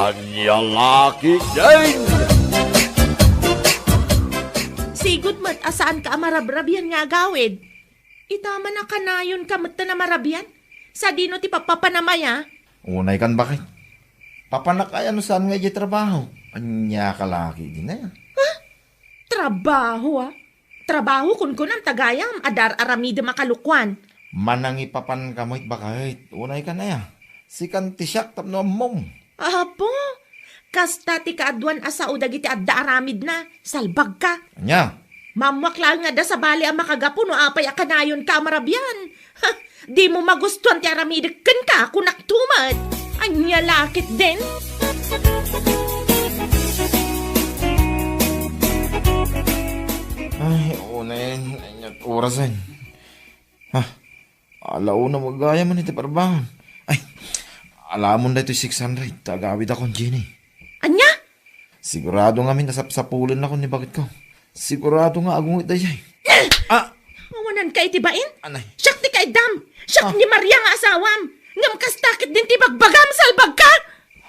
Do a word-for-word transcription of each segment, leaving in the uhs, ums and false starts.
Ania la ketdin? Sigud met a saanka a marabrabian nga agawid. Ita man a kanayonka met a marabian. Sadino ti papapanam aya? Unay kan, baket. Papanak aya no saan nga idiay trabaho. Ania ka la ketdin aya? Trabaho, a? Trabaho, kunkunam ta gayam, adda ar-aramidem a kalukuan. Manangipapanka met, baket. Unay kan aya. Sikan ti siak tapno ammom. Apo, kasta ti kaaduan a sao dagiti adda aramidna. Salbagka. Ania? Maammoak laeng nga adda sabali a makagapu no apay a kanayonka a marabian. Ha, dimo magustuan ti aramidek kenka, kunak tumet. Ania la ketdin? Ay, unen, ania orasen? Ha? Ala una, magayam man iti parbangon. Ay, alamon daytoy six hundred, ta agawidakon, Jenny. Ania? Sigurado ngamin a sapsapulennakon ni baketko. Sigurado nga agunget daydiay. Ah! Awananka iti bain? Anay. Siak ti kaiddam! Siak Ah. ni Maria nga asawam! Ngem kasta ketdin ti bagbagam, salbagka!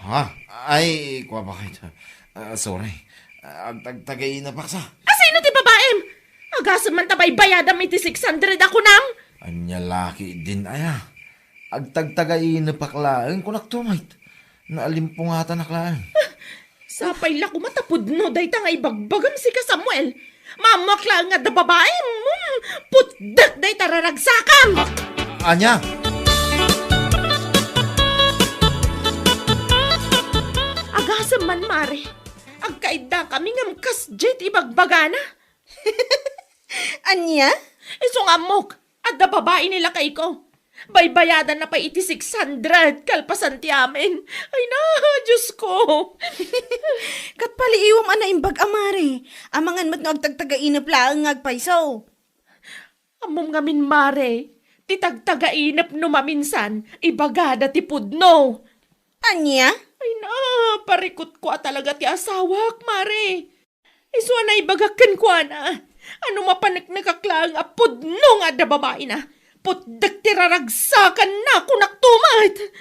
Ha? Ay, kua, baket. Ah, sorry. Ah, agtagtagainapak sa. Asino ti babaim? Agasem man ta baybayadam iti six hundred a kunam? Ania la ketdin aya? Agtagtagainapak laeng, kunak tumet. Naalimpungatanak laeng. Sapay la koma ta pudno dayta nga ibagbagam sika, Samuel. Maammoak laeng nga adda babaim. Hmm, putdek dayta raragsakam. Ah, ania? Agasem man, Mare. Agkaiddakami ngem kasdiay ti ibagbagana. Ania? Isu nga ammok, adda babai ni lakayko. Baybayadanna pay iti six hundred kalpasan ti amin. Ay na, Diosko! Ket paliiwam a naimbag a, Mare. Amangan met no agtagtagainep laeng nga agpayso. Ammom ngamin, Mare, ti tagtagainep no maminsan, ibagada ti pudno. Ania? Ay na, parikutko a talaga ti asawak, Mare. Isu a naibagak kenkuana a no mapaneknekak laeng a pudno nga adda babaina, putdek ti raragsakanna, kunak tumet.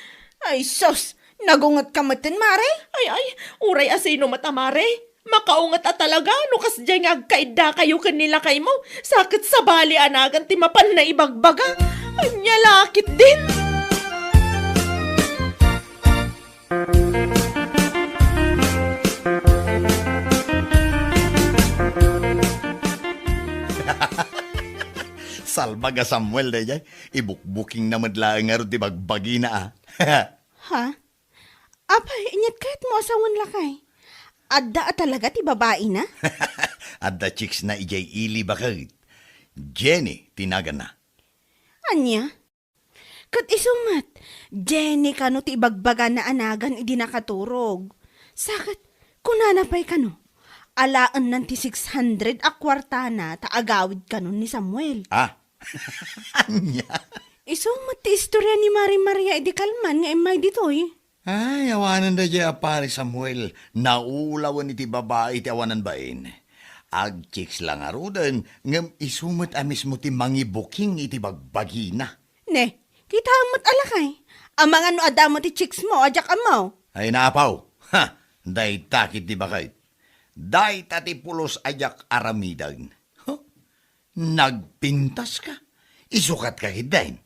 Ay sus, nagungetka metten, Mare? Ay, ay, uray a sino met a, Mare. Makaunget a talaga no kasdiay nga agkaiddakayo ken ni lakaymo, sa ket sabali a nagan ti mapanna ibagbaga. Ania la ketdin? Salbag a Samuel daydiay, ibukbukingna met laeng ngarud ti bagbagina, a. Ha? Apay, inyat kayatmo a sawen, lakay? Adda a talaga ti babaina? Adda chicks na idiay ili, baket. Jenny ti naganna. Ania? Ket isu met, Jenny kano ti ibagbagana a nagan idi nakaturog. Sa ket, kunana pay kano, alaennan ti six hundred a kuartana ta agawid kanon ni Samuel. Ah, ania? Isu met ti istorya ni Mari Maria idi kalman nga immay ditoy. Ay, awanen daydiay a Pari Samuel, naulawen iti babai ti awanan bain. Agchicks la ngaruden, ngem isu met a mismo ti mangibuking iti bagbagina. Ne, kitaem met a lakay. Amangan no adda met ti chicks mo a diak ammo. Ay, naapaw. Ha! Dayta ketdi baket. Dayta ti pulos a diak aramiden. Huh? Nagpintaska? Isukatka ketdin?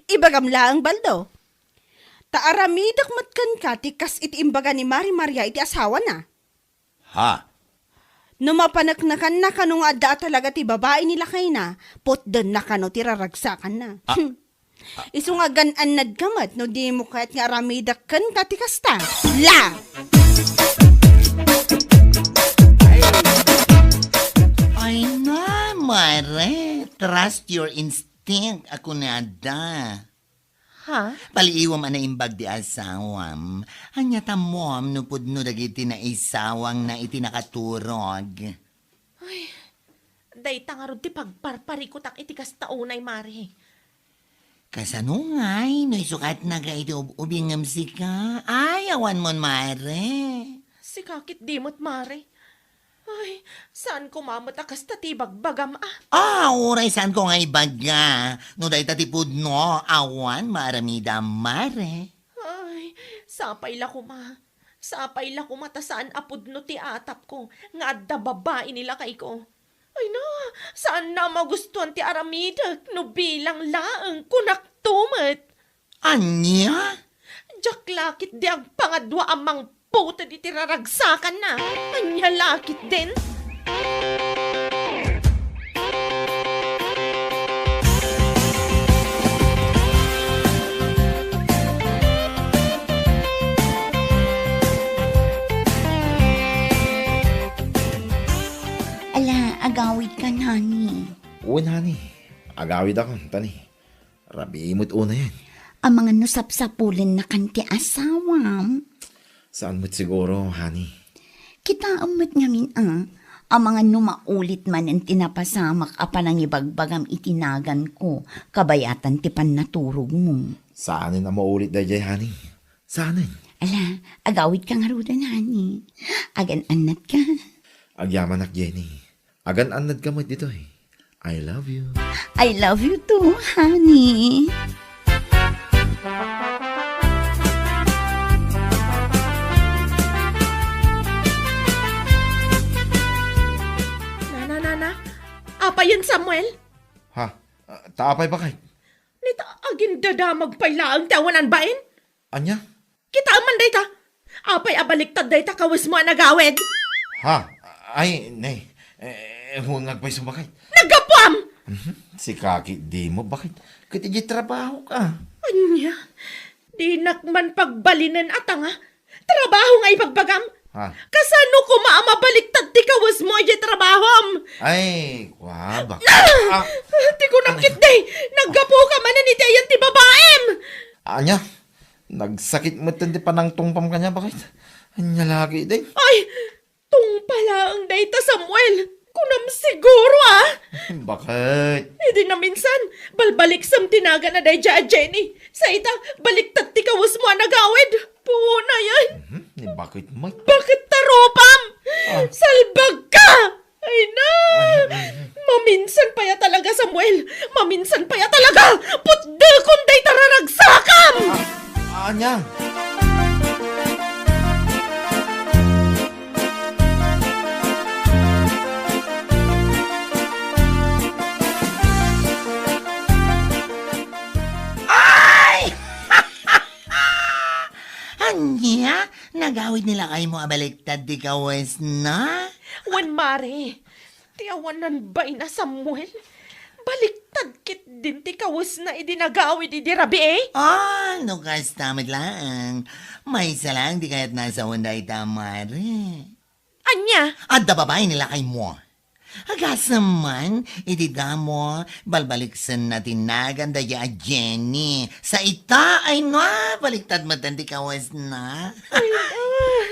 Ibagam laeng, Baldo. Ta aramidek met kenka ti kas iti imbaga ni Mari Maria iti asawana. Ha? No mapaneknekanna kano nga adda a talaga ti babai ni lakayna, putdenna kano ti raragsakanna. Ah. Hmm. Isu nga gan-annadka met no dimo kayat nga aramidek kenka ti kasta. La! Ay na, Mare. Trust your instinct, a kunada. Ha? Paliiwam a naimbag ti asawam. Ania ta ammom no pudno dagiti naisawangna iti nakaturog? Ay, dayta ngarud ti pagparparikutak iti kasta unay, Mare. Kasano ngay no isukatnaka iti ub-ubingem sika? Ay, awanmon, Mare. Sika ketdi met, Mare. Ay, saan koma met a kasta ti ibagbagam, a? Ah, uray saanko nga ibaga. No dayta ti pudno, awan maaramidam, Mare. Ay, sapay la koma. Sapay la koma ta saan a pudno ti atapko nga adda babai ni lakayko. Ay na, saan na magustuan ti aramidek no bilang laeng kunak tumet. Ania? Diak lakit di agpangadua a mangputed iti raragsakanna. Ania lakit din? Ala, agawid ka, honey. Wen, honey. Agawidakon, tani. Rabii met unayen. Amangan no sapsapulennakan ti asawam. Saan met siguro, honey? Kitaem met ngamin a, amangan no maulit manen ti napasamak a panangibagbagam iti naganko, kabayatan ti pannaturogmo. Saanen a maulit daydiay, honey? Saanen? Ala, agawid ka ngaruden, honey. Agan-annat ka. Agyamanak, Jenny. Agan-annad ka met ditoy. I love you. I love you too, honey. Nana, nana, apayen Samuel? Ha? Ah, ta apay bakay? Nita, agindadamag pay laeng ti awanan bain? Ania? Kitaem man dayta. Apay a baliktad dayta kawesmo a nagawid? Ha? Ay, nay. Eh, huwang agpayso bakit? Naggapuam! Mhm. Sika ketdin mo, bakit? Ket idiay trabaho ka. Ania? Dinak man pagbalinen a tanga. Trabaho nga ibagbagam? Ha? Kasano koma a mabaliktad ti kawesmo idiay trabahom? Ay, kwa, bak-, ah! Ti kunak ketdi, naggapu ka manen iti ayan ti babaim! Ania? Nagsakit metten ti panangtungpam kaniak, bakit? Ania la ketdi? Ay, tungpa laeng dayta, Samuel. Kunam siguro, ah. Bakit? Idi naminsan, balbaliksem ti nagan a daydiay a Jenny. Sa ita, baliktad ti kawesmo a nagawid. Puonayan. Mhm, ni bakit mo? Bakit ta rupam? Ah. Salbag ka! Ay na! Ay, ay, ay. Maminsan pay a talaga, Samuel! Maminsan pay a talaga! Putdekon dayta raragsakam! Ah, ania? Ay! Ania? Nagawid ni lakaymo a baliktad ti kawesna? Wen, mare. Ti awanan bain a Samuel. Baliktad ketdin ti kawesna idi nagawid idi rabii. Ah, no kasta met laeng. Maysa laeng ti kayatna a sawen dayta, mare. Ania? Adda babai ni lakaymo. Agasem man, iti damo, balbaliksenna ti nagan daydiay a Jenny. Sa ita, ay na, baliktad metten ti kawesna. Ay, ah.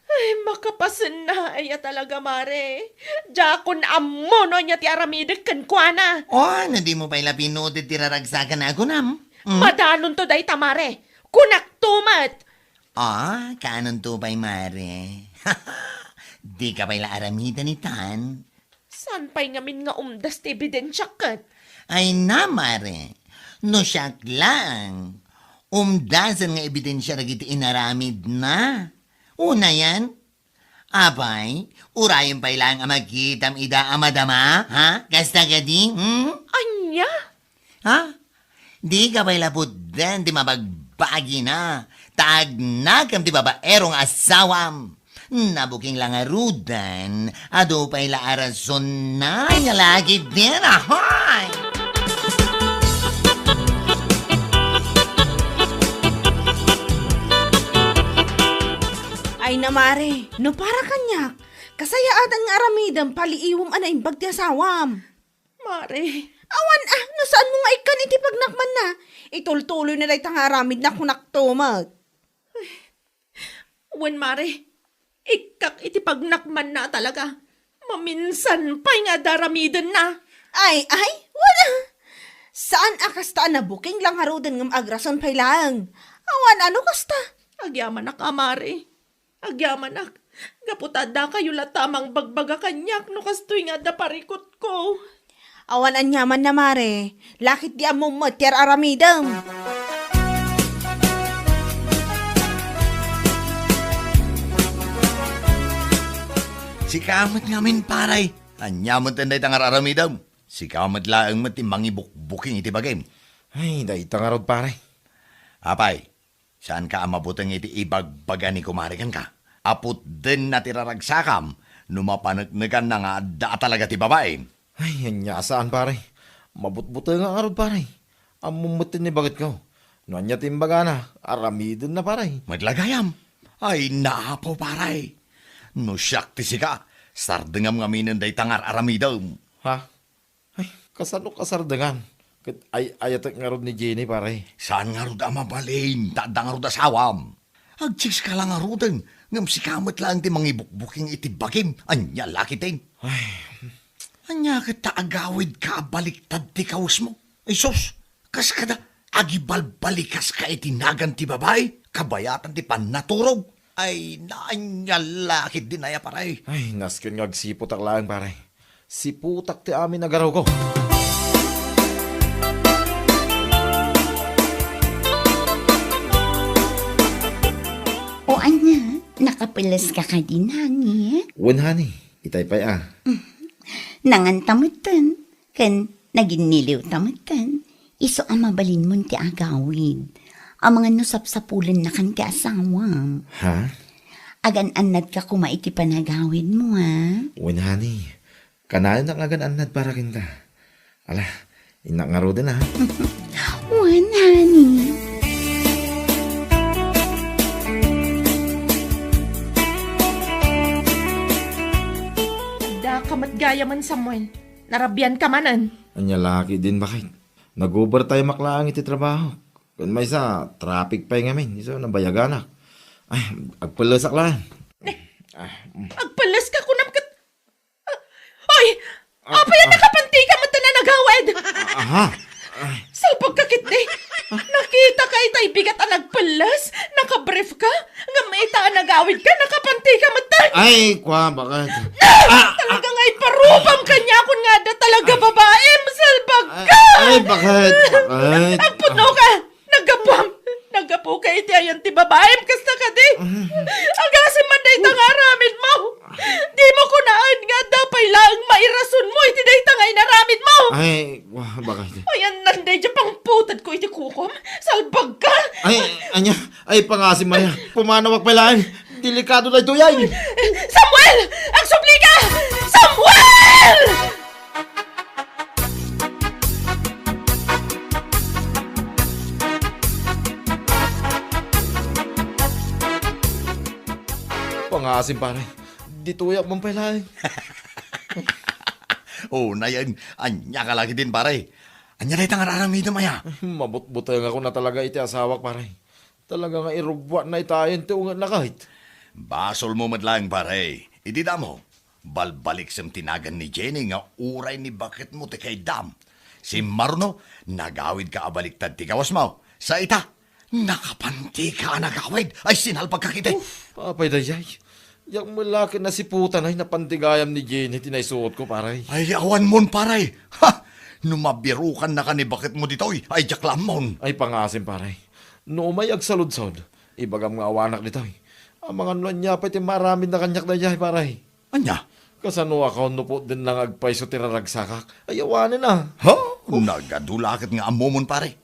Ay, makapasenna aya talaga, mare. Diakon ammo no ania ti aramidek kenkuana. Oh, no dimo pay la pinuted ti raragsakan a kunam. Hmm? Madanonto dayta, mare. Kunakto met. Ah, kaanonto pay, mare? Dika pay la aramiden itan? Saan pay ngamin nga umdas ti ebidensiak ket? Ay na, mare. No siak laeng, umdasen nga ebidensia dagiti inaramidna. Unayen, apay, urayen pay laeng a makitam ida a madama, ha? Kasta kadi, hmm? Ania? Ha? Dika pay la pudden ti mabagbagina, ta agnakem ti babaero nga asawam. Nabuking la ngaruden, adu pay la a rasonna, ania la ketdin, ahoy! Ay na, mare, no para kaniak, kasayaatan nga aramidem, paliiwem a naimbag ti asawam. Mare. Awan a, no saanmo nga ikkan iti pagnakmanna. Itultuloyna dayta nga aramidna, kunakto met. Wen, mare. Ikkak iti pagnakmanna a talaga. Maminsan pay nga adda aramidenna. Ay, ay, wala. Saan a kasta a nabuking la ngaruden ngem agrason pay laeng. Awan a no kasta. Agyamanak a, mare. Agyamanak, gapu ta addakayo latta a mangbagbaga kaniak no kastoy nga adda parikutko. Awan aniamanna, mare. Lakit di ammom met ti ar-aramidem. Sika met ngamin, pare. Ania met dayta nga ar-aramidem? Sika met laeng met ti mangibukbuking iti bagim. Ay, dayta ngarud, pare. Apay, saanka a mabuteng iti ibagbaga ni kumare kenka? Aputdenna ti raragsakam no mapaneknekanna nga adda a talaga ti babaim. Ay, ania a saan, pare. Mabutbutengak ngarud, pare. Ammom met ti baketko. No ania ti imbagana, aramidenna, pare. Met la gayam. Ay, naapaw, pare. No siak ti sika, sardengam ngaminen dayta nga ar-aramidem. Ha? Ay, kasano kasardengan? Ket ay-ayatek ngarud ni Jenny, pare. Saan ngarud a mabalin, ta adda ngarud asawam. Agchikska la ngaruden, ngem sika met laeng ti mangibukbuking iti bagim. Ania la ketdin? Ay. Ania ket ta agawidka a baliktad ti kawesmo? Ay sus, kas kada agibalbalikaska iti nagan ti babai, kabayatan ti pannaturog. Ay, naanyal la ketdin aya, pare. Ay, nasken nga agsiputak laeng, pare. Siputak ti amin a garawko. O ania, nakapeles ka kadi, honey? Wen, honey, itay pay a. Nanganta metten, ken naginniliwta metten. Isu a mabalinmon ti agawid. Amangan no sapsapulennakan ti asawam. Ha? Agan-annadka koma iti panagawidmo, a? Wen, honey. Kanayonak nga agan-annad para kenka. Ala, innak ngaruden, a. Wen, honey. Daka met gayamen, Samuel. Narabianka manen. Ania la ketdin, baket? Nag-overtime-ak laeng iti trabaho. Ken maysa, traffic pay ngamin, isu nabayaganak. Ay, agpellesak laeng. Ne? Ah, mm. Agpelles ka kunam ket, ah, oy! Ah, apay a ah. Nakapantika met a nagawid? Ah, aha. Ay. Salbag ka ketdi. Nakita ka itay bigat a nagpelles? Nakabrief ka? Ngem ita a nagawid ka, nakapanti ka met. Ay, kua, baket. Ah! Ah! Talaga nga iparubam kaniakon nga adda talaga babaim, salbag ka! Ay, baket, baket. Agpudno ka! Naggapuam! Naggapu ka iti ayan ti babaim, kasta kadi? Agasem man dayta nga aramidmo! Dimo kunaen nga adda pay laeng mairasonmo iti dayta nga inaramidmo! Ay, kua, baket. Ayanna daydiay pangputedko iti kukom? Salbag ka! Ay, ania? Ay, pangasim, Maria. Pumanawak pay laeng. Delikado daytoy, ay. Samuel! Agsubli ka! Samuel! Pangasim, pare. Ditoyak man pay laeng. O, nayen, ania ka la ketdin, pare? Ania dayta nga ar-aramidem aya? Mabutbutengakon a talaga iti asawak, pare. Talaga nga irugbuatna itayen ti ungetna ket. Basolmo met laeng, pare. Idi damo, balbaliksem ti nagan ni Jenny nga uray ni baketmo ti kaiddam. Simmaruno, nagawidka a baliktad ti kawesmo. Sa ita, nakapantika a nagawid. Ay, sinalbagka ketdi. Uf, apay daydiay. Diak met la ket nasiputan a napanti gayam ni Jenny ti naisuotko, pare. Ay, awanmon, pare. Ha! No mabirokannaka ni baketmo ditoy, ay diak la ammon. Ay, pangasim, pare. No umay agsaludsod, ibagam nga awanak ditoy. Amangan no ania pay ti maaramidna kaniak daydiay, pare. Ania? Kasanoakon no putdenna nga agpayso ti raragsakak? Ay, awanen a. Ha? Uf. Nagadu la ket nga ammomon, pare.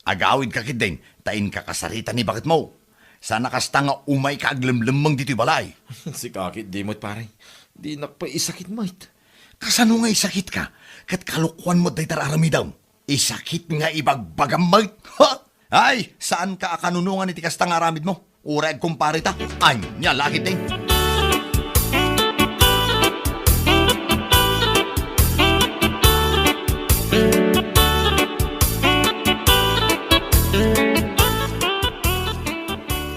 Agawidka ketdin, ta inka kasarita ni baketmo. Sana kasta nga umayka aglemlemmeng ditoy balay. Sika ketdi met, pare. Dinak pay isakit met. Kasano nga isakitka? Ket kalokuan met dayta ar-aramidem. Isakit nga ibagbagam met. Ha? Ay, saanka a kanunongan iti kasta nga aramidmo. Uray agkumpareta. Ania la ketdi?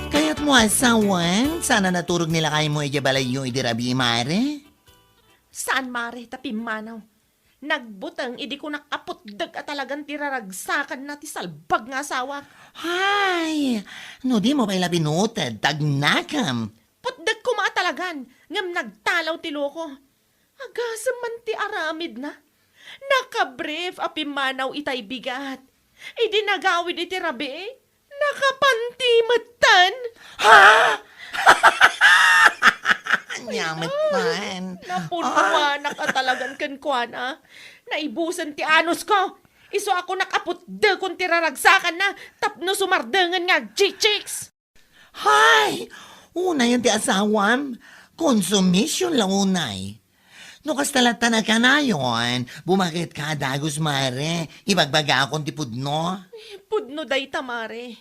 Kayatmo a sawen, saan a naturog ni lakaymo idiay balayyo idi rabii, mare? Saan, mare, ta pimmanaw. Nagbuteng idi kunak a putdek a talagan ti raragsakanna ti salbag nga asawak. Hay! No dimo pay la binuted, ta agnakem. Putdek koma a talagan, ngem nagtalaw ti loko. Agasem man ti aramidna. Nakabrief a pimmanaw itay bigat. Idi nagawid iti rabii, nakapanti metten. Ha? Ania Amet man. Napunuanak a talagan kenkuana. Naibusen ti anusko. Isu a kunak a putdekon ti raragsakanna tapno sumardengen nga agchichiks. Hay! Unayen ti asawam. Konsumisyon la unay. No kasta latta a kanayon, bumaketka a dagus, mare. Ibagbagakon ti pudno. Pudno dayta, mare.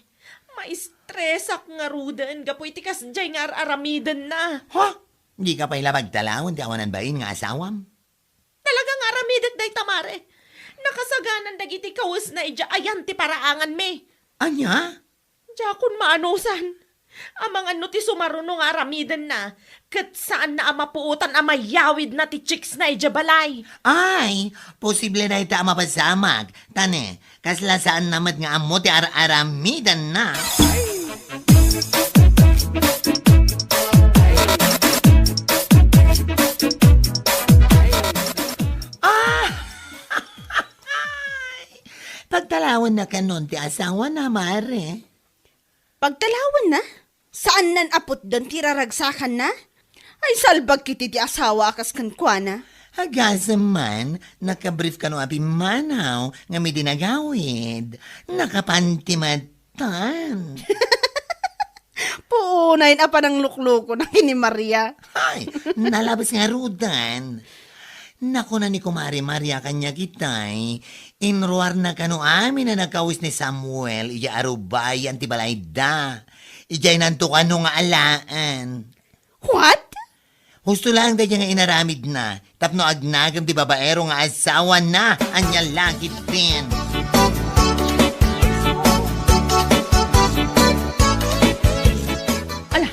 Maistresak ngaruden gapu iti kasdiay nga ar-aramidenna. Ha? Dika pay la pagtalawen ti awanan bain nga asawam? Talaga nga aramidek dayta, mare. Nakasaganan dagiti kawesna idiay ayan ti paraanganmi. Ania? Diakon maanusan. Amangan no ti sumaruno nga aramidenna, ket saanna a mapuotan a mayawidna ti chicksna idiay balay. Ay, posible dayta a mapasamak. Ta ne, kasla saanna met nga ammo ti ar-aramidenna. Ah! Pagtalawenna kanon ti asawana, mare? Pagtalawenna? Saannan a putden ti raragsakanna? Ay, salbag ketdi ti asawa a kas kenkuana. Agasem man, nakabrief kano a pimmanaw nga midinagawid. Nakapanti met tan. Puunayen a panangluklukona ken ni Maria. Ay, nalabes ngaruden. Nakuna ni Kumare Maria kaniak itay, inruarna kano amin a nagkawes ni Samuel idiay arubayan ti balayda. Idiay nanto kano nga alaen. What? Husto laeng daydiay nga inaramidna tapno agnagem ti babaero nga asawana. Ania la ketdin. Ala,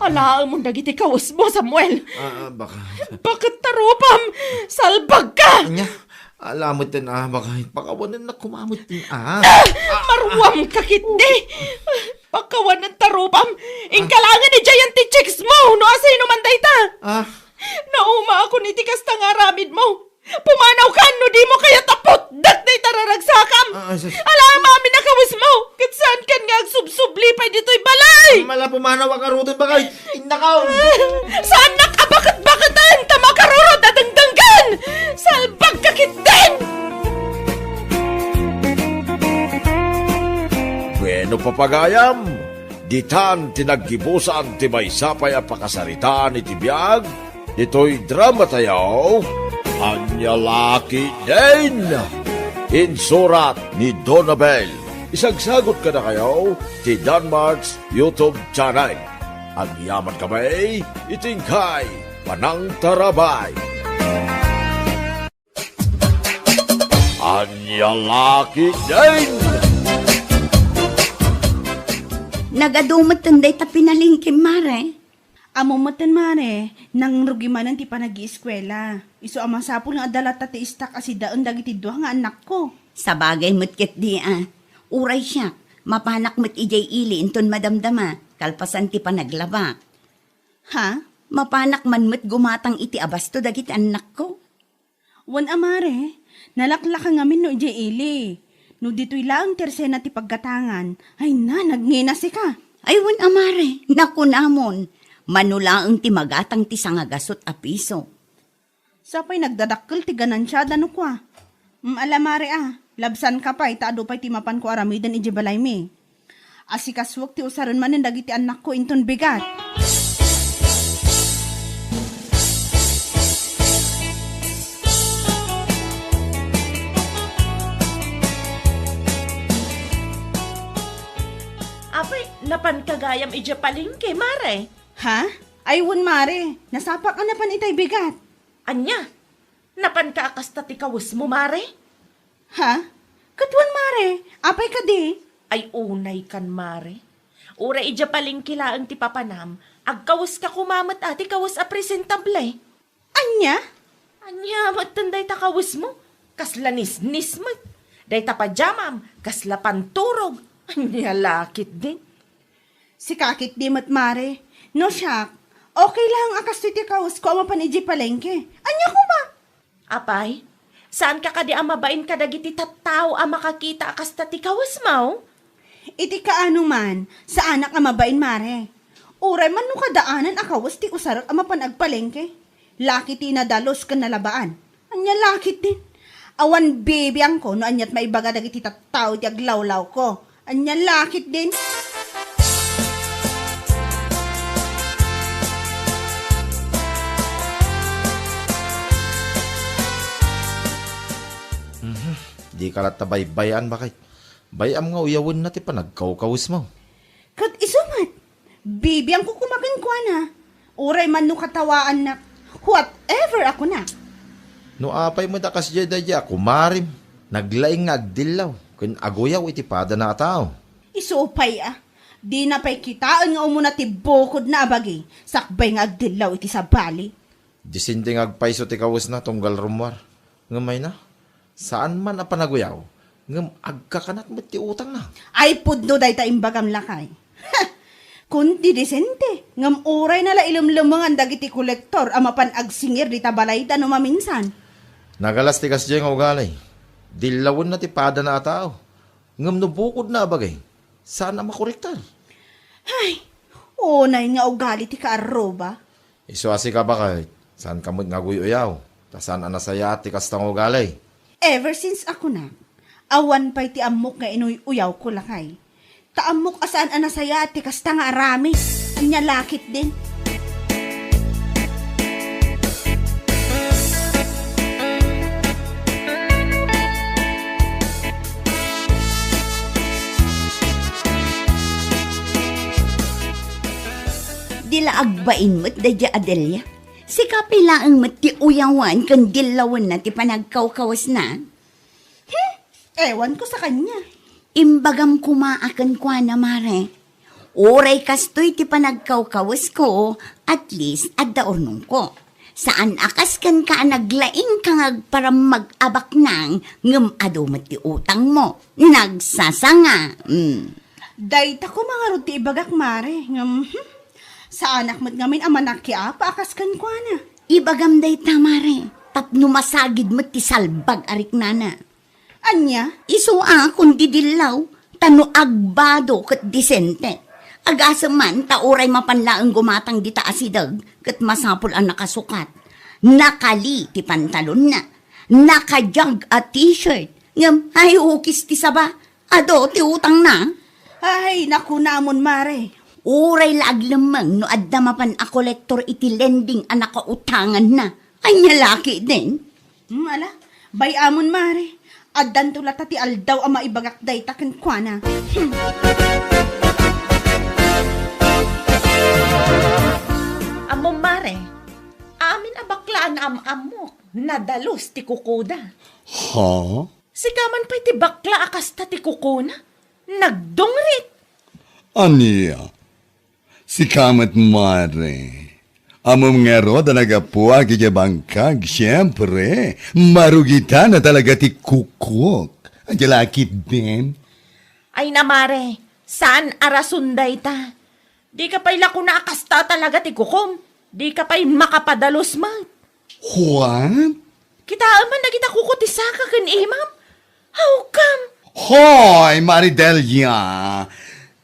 alaemon dagiti kawesmo, Samuel. Ah, ah, baka. Baket ta rupam! Salbagka! Ania? Ala metten a, baka pakawanennak koma metten a. Ah! Maruamka ketdi! Pakawanen ta rupam! Inka laengen idiay ti chicksmo no asino man dayta! Ah. Naumaakon iti kasta nga aramidmo! Pumanawkan no dimo kayat a putdek dayta raragsakam! Ah, sus. Ala, amin a kawesmo! Ket saankan nga agsubsubli pay ditoy balay! Mala, pumanaw a garuden, bakay! Innakaw! Saannak a baket-baketen ta makarurod a dengdenggen! Salbagka ketdin! Bueno, papagayam, ditan ti naggibusan ti maysa pay a pakasaritaan iti biag ditoy dramatayo, Ania la ketdin! Insurat ni Donabel. Isagsagot kadakayo ti Danmark's YouTube channel. Agyaman kami iti inkay panangtarabay. Ania la ketdin! Nagadu metten dayta pinalengke, mare. Ammom metten, mare, nangrugi manen ti panagieskuela. Isu a masapul nga adda latta ti istak a sidaen dagiti dua nga annakko. Sabagay met ketdi a. Uray siak, mapanak met idiay ili inton madamdama, kalpasan ti panaglabak. Ha? Mapanak man met gumatang iti abasto dagiti annakko. Wen a, mare, nalaklaka ngamin no idiay ili. No ditoy laeng ti arsena ti paggatangan, ay na, nagngina sika. Ay, wen a, mare, nakunamon, mano laeng ti magatang ti sangagasut a piso. Sapay nagdadakkel ti ganansiada no kua. Mm, ala, mare a, labsanka pay ta adu pay ti mapanko aramiden idiay balaymi. Asikasuek ti usaren manen dagiti annakko inton bigat. Apay, napanka gayam idiay palengke, mare? Ha? Ay, wen, mare. Nasapak a napan itay bigat. Ania? Napanka a kasta ti kawesmo, mare? Ha? Ket wen, mare. Apay kadi? Ay, unaykan, mare. Uray idiay palengke laeng ti papanam, agkaweska koma met a ti kawes a presentable. Ania? Ania metten dayta kawesmo? Kasla nisnis met. Dayta pajamam, kasla panturog. Ania la ketdin? Sika ketdi met, mare. No siak, okay lang a kastoy ti kawesko a mapan idiay palengke. Ania koma? Apay, saanka kadi a mabain kadagiti tattao a makakita a kasta ti kawesmo? Iti kaano man, saanak a mabain, mare. Uray man no kadaanan a kawes ti usarek a mapan agpalengke. Laki ti nadalus ken nalabaan. Ania lakit din? Awan bibiangko no aniat maibaga dagiti tattao iti aglawlawko. Ania lakit din? Mhm. Dika latta baybay-an, baket. Bay-am nga uyawenna ti panagkawkawesmo. Ket isu met, bibiangko koma kenkuana. Uray man no katawaannak, whatever a kuna. No apay met a kasdiay daydiay a kumarim, naglaing nga agdillaw ken aguyaw iti padana a tao. Isu pay a, dina pay kitaen nga umuna ti bukodna a bagi, sakbay nga agdillaw iti sabali. Disente nga agpayso ti kawesna tunggal rummuar. Ngem mayna, saan man a panaguyaw, ngem agkakanat met ti utangna. Ay pudno dayta imbagam, lakay. Kun ti disente, ngem urayna la ilemlemengan dagiti kolektor a mapan agsingir dita balayda no maminsan. Nagalas ti kasdiay nga ugali. Dillawenna ti padana a tao. Ngem no bukodna a bagi, saan a makorektar. Ay, unay nga ugali ti kaarruba. Isu a sika, baket, saanka met nga aguy-uyaw, ta saan a nasayaat ti kasta nga ugali. Ever since a kunak, awan pay ti ammok nga inuy-uyawko, lakay. Ta ammok a saan a nasayaat ti kasta nga aramid. Ania lakit din? Di la agbain met daydiay a Delia. Sika pay laeng met ti uyawen ken dillawenna ti panagkawkawesna. Hmm, ewan ko sa kanya. Imbagam koma a kenkuana, mare. Uray kastoy ti panagkawkawesko, at least adda urnongko. Saan a kas kenka a naglaingka nga agparammag a baknang ngem adu met ti utangmo. Nagsasanga. Mm. Dayta koma ngarud ti ibagak, mare. Ngem, hmm, saanak met ngamin a manakiapa a kas kenkuana. Ibagam dayta, mare, tapno masagid met ti salbag a riknana. Ania? Isu a kun didillaw, ta no agbado ket disente. Agasem man ta uray mapan laeng gumatang dita asideg ket masapul a nakasukat. Nakali ti pantalonna. Nakajag a t-shirt. Ngem, ay, ukis ti saba. Adu ti utangna. Ay, nakunamon, mare. Uray la aglemmeng no adda mapan a kolektor iti lending a nakautanganna. Ania lakit din? Hmm, ala, bay-amon, mare. Addanto latta ti aldaw a maibagak dayta kenkuana. Hmm. Ammom, mare, amin a bakla a naam-ammok, nadalus ti kukuda. Ha? Sika man pay ti bakla a kasta ti kukuna? Nagdungrit! Ania? Sika met, mare. Ammom ngarud a naggapuak idiay bangkag, siempre, marugitan a talaga ti kukok. Ania lakit din? Ay na, mare, saan a rason dayta? Dika pay la kuna a kasta talaga ti kukom. Dika pay makapadalus met. What? Kitaem man dagita kuko ti saka ken imam. Hawkam! Hoy, Mare Delia!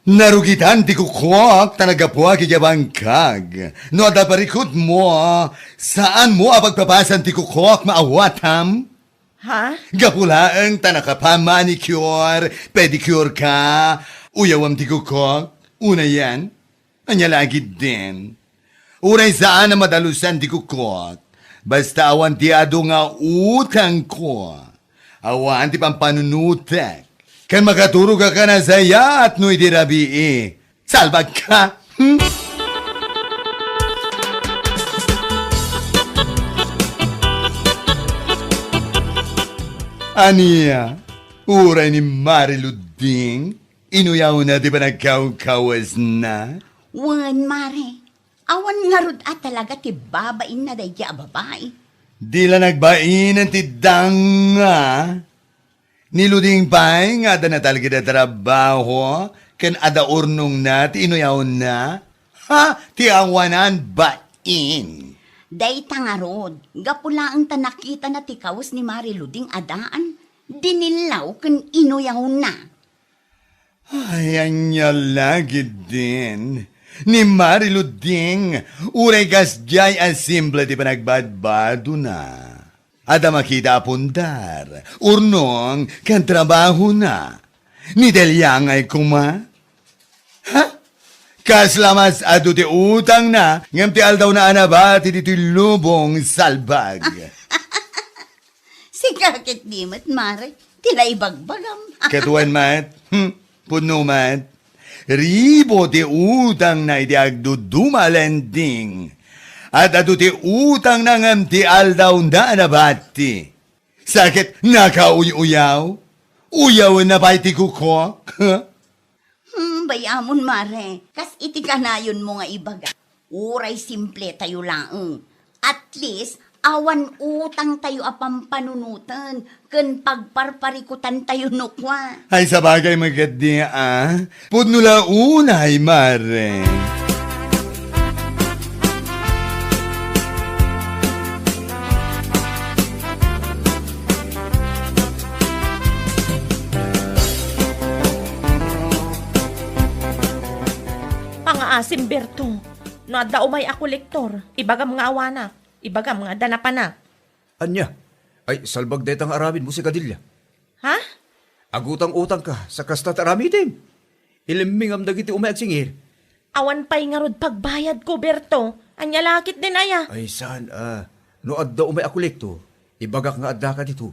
Narugitan ti kukuak ta naggapuak idiay bangkag. No adda parikutmo, saanmo a pagpapasan ti kukuak, maawatam? Ha? Gapu laeng ta nakapa-manicure, pedicure ka, uyawam ti kukuak, unayen? Ania lakit din? Uray saan a madalusan ti kukuak, basta awan ti adu nga utangko. Awan ti pampanunotek. Ken makaturogak a nasayaat no idi rabii. Salbagka! Hmm? Ania? Uray ni Mare Luding? Inuyawna ti panagkawkawesna? Wen, mare. Awan ngarud a talaga ti babainna daydiay a babai. Di la nagbain ti danga. Ni Luding pay nga adda natalged a trabaho ken adda urnongna ti inuyawna. Ha? Ti awanan bain. Dayta ngarud, gapu laeng ta nakitana ti kawes ni Mare Luding a daan, dinillaw ken inuyawna. Ay, ania lakit din. Ni Mare Luding, uray kasdiay a simple ti panagbadbadona. Adda makita a pundar, urnong, ken trabahona. Ni Delia ngay koma? Ha? Kasla mas adu ti utangna, ngem ti aldawna a nabati ditoy lubong salbag. Sika ket di met, Mare, ti naibagbagam. Ket wen met, hmm, pudno met. Ribu ti utangna iti agduduma a lending. At adu ti utangna ngem ti aldawna a nabati. Sa ket nakauy-uyaw? Uyawenna pay ti kukok? Hmm, bay-amon, Mare. Kas iti kanayonmo nga ibaga, uray simple tayo laeng. At least, awan utang tayo a pampanunoten ken pagparparikutan tayo no kua. Ay, sabagay, magadi, ah. Pudno la unay, Mare. Pangaasim, Berto. No adda umay a kolektor, ibagam nga awanak. Ibagam nga adda napanak. Ania? Ay, salbag dayta nga aramidmo, sika Delia. Ha? Agutang-utangka sa kasta ti aramidem. Ilimmingam dagiti umay agsingir. Awan pay ngarud pagbayadko, Berto. Ania la ketdin aya? Ay, saan a? No adda umay a kolektor, ibagak nga addaka dito.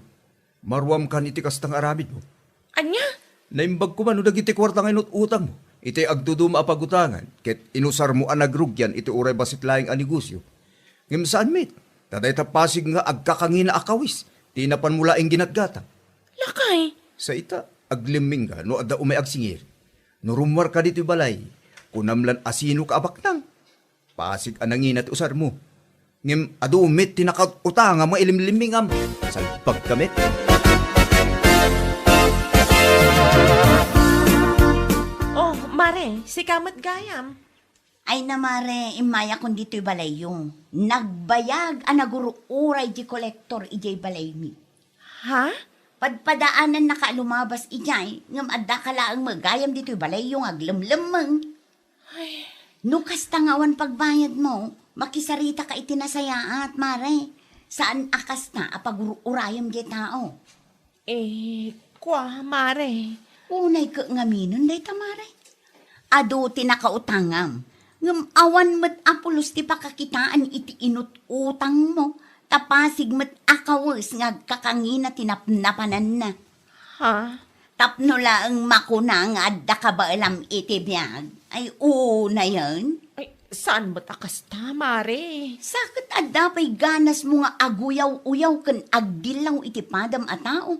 Maruamkan iti kasta nga aramidmo. Ania? Naimbag koma no dagiti kuarta nga inut-utangmo iti agduduma a pagutangan ket inusarmo a nagrugian iti uray bassit laeng a negosio. Ngem saan met, ta dayta pasig nga agkakangina a kawes ti napanmo laeng ginatgatang. Lakay. Sa ita, aglimmingka no adda umay agsingir. No rummuarka ditoy balay, kunam lan a sinoka a baknang. Pasig a nangina ti usarmo. Ngem adu met ti nakaut-utangam nga ilimlimmingam. Salbagka met. Oh, Mare, sika met gayam. Ay na, Mare, immayakon ditoy balayyo. Nagbayag a nagur-uray di kolektor idiay balaymi. Ha? Padpadaanannaka a lumabas idiay, ngem addaka laeng met gayam ditoy balayyo nga aglemlemmeng. Ay. No kasta nga awan pagbayadmo, makisaritaka iti nasayaat, Mare. Saan a kasta a pagur-urayam diay tao. Eh, kua, Mare. Unay ket ngaminen dayta, Mare. Adu ti nakautangam, ngem awan met a pulos ti pakakitaan iti inut-utangmo, ta pasig met a kawes nga agkakangina ti napnapananna. Ha? Tapno laeng makuna nga adda kabaelam iti biag, ay unayen. Ay, saan met a kasta, Mare? Sa ket adda pay ganasmo nga aguyaw-uyaw ken agdillaw iti padam a tao.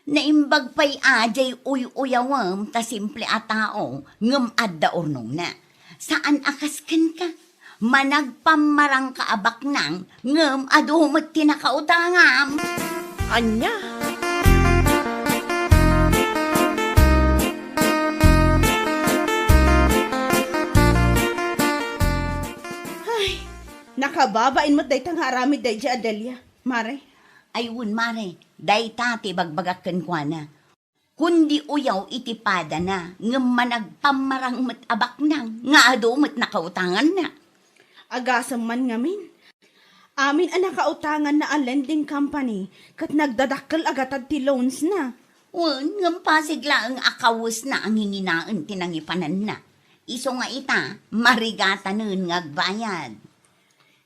Naimbag pay a diay uy-uyawem ta simple a tao ngem adda urnongna. Saan a kas kenka. Managpammarangka a baknang ngem adu met ti nakautangam. Ania? Ay, nakababain met dayta nga aramid daydiay a Delia, Mare. Ay wen, Mare, dayta ti ibagbagak kenkuana. Kundi uyaw iti padana, ngem managpammarang met a baknang nga adu met nakautanganna. Agasem man ngamin, amin a nakautanganna a lending company ket nagdadakkel a gatad ti loansna. Wen, ngem pasig laeng a kawesna a nginginaen ti nangipananna. Isu nga ita, marigatanen nga agbayad.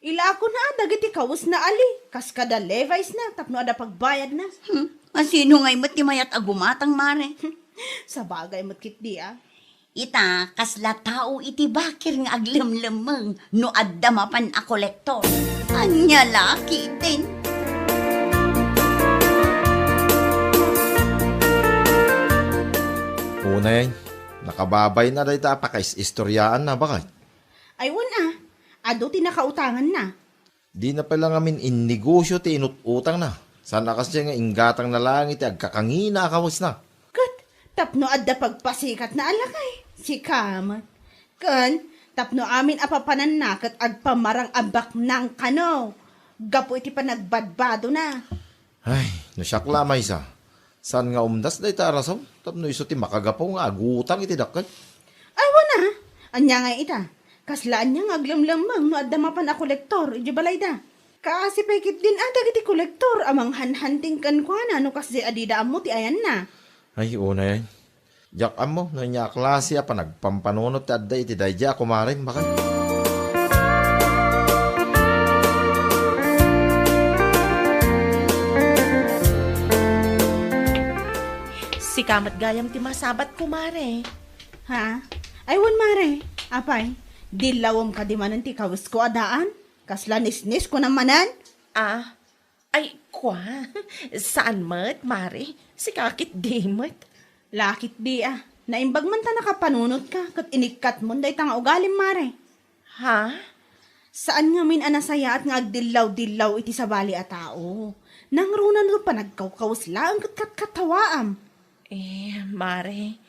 Ilakona dagiti kawesna ali, kas kada Levi's na, tapno adda pagbayadna. Hmm, asino ngay met ti mayat a gumatang, Mare? Sabagay met ketdi, a. Ita, kasla tao iti bakir nga aglemlemmeng no adda mapan a kolektor. Ania la ketdin? Unay, nakababain a dayta a pakais-istoriaanna, baket. Ay, wen a, adu ti nakautanganna. Dina pay la ngamin innegosio ti inut-utangna. Saan a kasdiay nga inggatangna laeng iti agkakangina a kawesna. Ket tapno adda pagpasikatna a lakay, sika met. Ken tapno amin a papananna ket agpammarang a baknang kano, gapu iti panagbadbadona. Ay, no siak la maysa, saan nga umdas dayta a rason tapno isu ti makagapu nga agutang iti dakkel? Ay, wen a. Ania ngay ita? Kasla ania nga aglemlemmeng no adda mapan a kolektor idiay balayda? Kaasi pay ketdin a dagiti kolektor a manghanhanting kenkuana no kasdiay a dida ammo ti ayanna. Ay, unay. Diak ammo no ania a klase a panagpampanunot ti adda iti daydiay a kumarem, baket. Sika met gayam ti masabat, kumare. Ha? Ay, wen, mare. Apay, dillawem kadi manen ti kawesko a daan? Kasla nisnis, kunam manen? Ah, ay, kua. Saan met, mare? Sika ketdi met. La ketdi a. Naimbag man ta nakapanunotka, ket inikkatmon dayta nga ugalim, mare. Ha? Saan ngamin a nasayaat nga agdillaw-dillaw iti sabali a tao. Nangruna no panagkawkawes laeng ket katkatawaam. Eh, mare.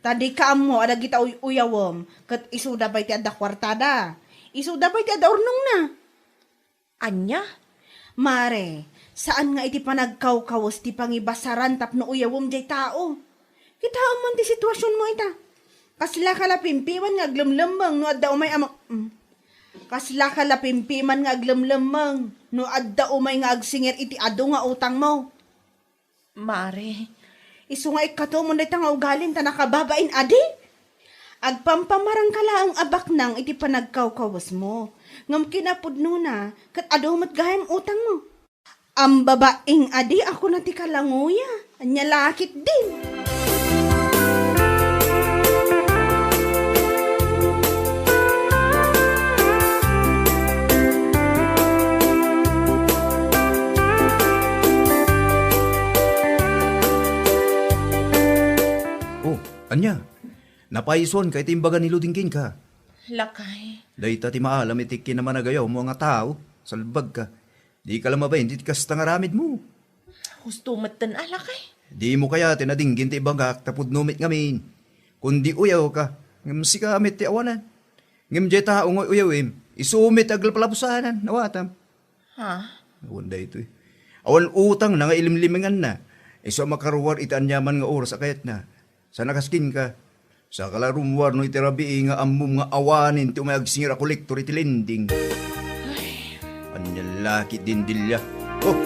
Ta dika ammo a dagita uy-uyawem, ket isuda pay ti adda kuartada. Isuda pay ti adda urnongna. Ania? Mare, saan nga iti panagkawkawes ti pangibasaran tapno uyawem jay tao. Kitaem man ti situasionmo ita. Kaslaka la pimpiman nga aglemlemmeng no adda umay a ma-, mm. Kaslaka la pimpiman nga aglemlemmeng no adda umay nga agsingir iti adu nga utangmo. Mare. Isu nga ikkatomon dayta nga ugalim ta nakababain adi? Agpampamarangka laeng a baknang iti panagkawkawesmo. Ngem kinapudnona, ket adu met gayam utangmo. Ambabaing adi a kuna ti kalangoya, ania la ketdin? Oh, ania? Napaisuanka iti imbaga ni Luding kenka? Lakay. Dayta ti maalam iti kinamanagayawmo nga tao, salbagka. Dika la mabain iti kasta nga aramidmo. Husto metten a, lakay. Dimo kayat a nadinggin ti ibagak ta pudno met ngamin. Kundi uyawka, ngem sika met ti awanan. Ngem diay tao nga uyawem, isu met ti aglapalapusanan, awatam. Ha? Awan daytoy. Awan utangna nga ilimlimenganna. Isu a makaruar iti aniaman nga oras a kayatna. Saan a kas kenka. Saka la rummuar no iti rabii nga ammom nga awanen ti umay agsingir a kolektor iti lending. Ay. Ania la ketdin, Delia? Oh!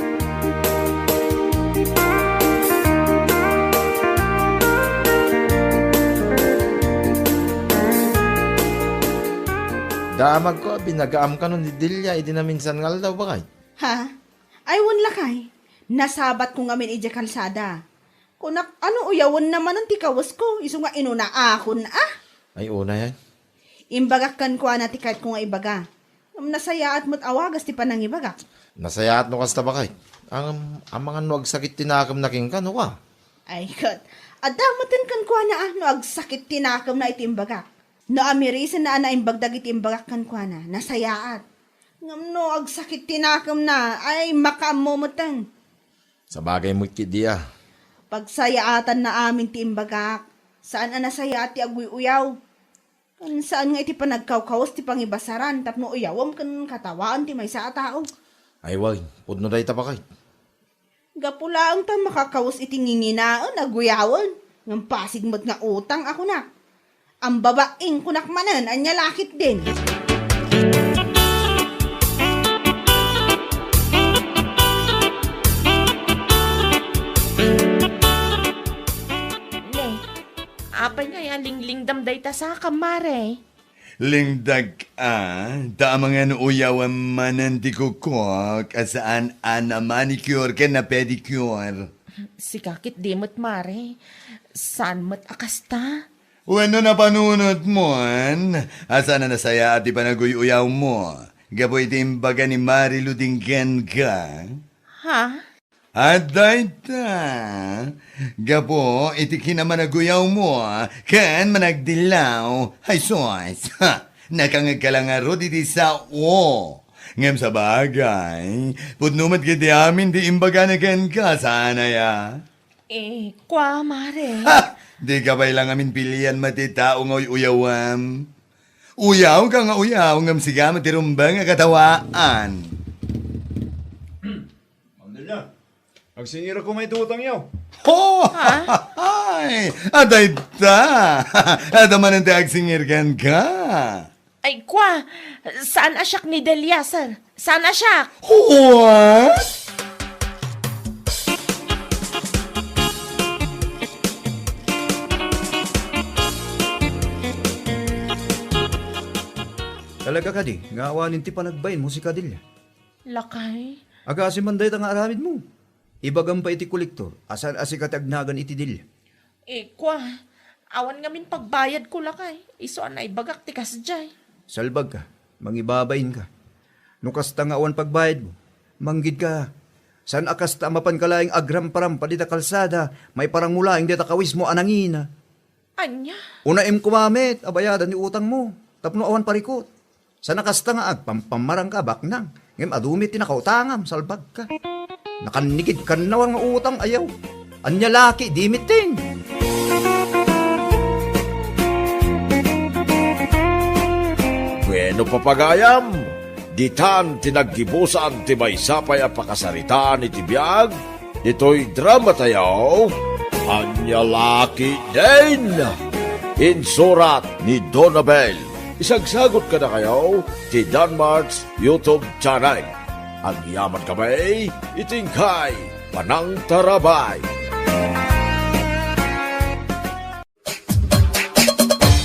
Damagko a binagaam kano ni Delia idi naminsan nga aldaw, baket. Ha? Ay, wen, lakay. Nasabatko ngamin idiay kalsada. Kunak, ano uyawenna manen ti kawesko, isu nga inunaakon, a? Ay, unay, ay. Imbagak kenkuana ti kayatko nga ibaga. Ngem nasayaat met a wagas ti panangibagak. Nasayaat no kasta, baket. Ngem, amangan no agsakit ti nakemna kenka, no ka? Ay, ket, adda metten kenkuana a no agsakit ti nakemna iti imbagak. No amirisenna a naimbag dagiti imbagak kenkuana, nasayaat. Ngem no agsakit ti nakemna, ay, makaammo metten. Sabagay met ketdi a. Pagsayaatanna amin ti imbagak. Saan a nasayaat ti aguy-uyaw. Ken saan nga iti panagkawkawes ti pangibasaran tapno uyawem ken katawaan ti maysa a tao. Ay, wen, pudno dayta, baket. Gapu laeng ta makakawes iti nginginaen, aguyawen, ngem pasig met nga utang a kunak. Ambabaing kunak manen, ania la ketdin. Ne, apay nga ya linglingdam dayta saka, mare? Lingdag a, ta amangan uyawem manen ti kukok a saan a na-manicure ken na-pedicure. Sika ketdi met, mare. Saan met a kasta? Wenno napanunotmon a saan a nasayaat ti panaguy-uyawmo gapu iti imbaga ni Mare Luding kenka? Ha? Adda ita, gapu iti kinamanaguyawmo ken managdillaw, ay sus, ha, nakangegka la ngarud iti sao. Ngem sabagay, pudno met ketdi amin ti imbagana kenka, saan aya? Eh, kua, mare. Ha! Dika pay la ngamin pilian met ti tao nga uy-uyawem. Uyawka nga uyaw, ngem sika met ti rumbeng a katawaan. Ma'am Delia, agsingirko may tutang yaw. Ho! Ha? Ay, adda ita. Adda manen ti agsingir kenka. Ay, kwa, saan a siak ni Delia, sir? Saan a siak? What? Talaga kadi, nga awanen ti panagbain mo si Kadelia? Lakay. Agasem man dayta nga aramid mo. Ibagam pay iti kolektor, a saan a sika ti agnagan iti Delia. Eh, kwa, awan ngamin pagbayadko, lakay. Isu a naibagak ti kasdiay. Salbagka, mangibabainka. No kasta nga awan pagbayadmo, manggidka. Saan a kasta a mapanka laeng agramparampa dita kalsada, maiparangmo laeng dayta kawismo a nangina. Ania? Unaem koma met a bayadan ti utangmo, tapno awan parikut. Saan a kasta nga agpampamarangka a baknang, ngem adu met ti nakautangam, salbagka. Nakannigid kannawan nga utang, ayaw. Ania laki, di met din. Bueno, papagayam, ditan ti naggibusan ti maysa pay a pakasaritaan iti biag, ditoy drama tayo, Ania Laki Din! Insurat ni Donabel. Isagsagot kadakayo ti Danmart's YouTube channel. Agyaman kami iti inkay panangtarabay.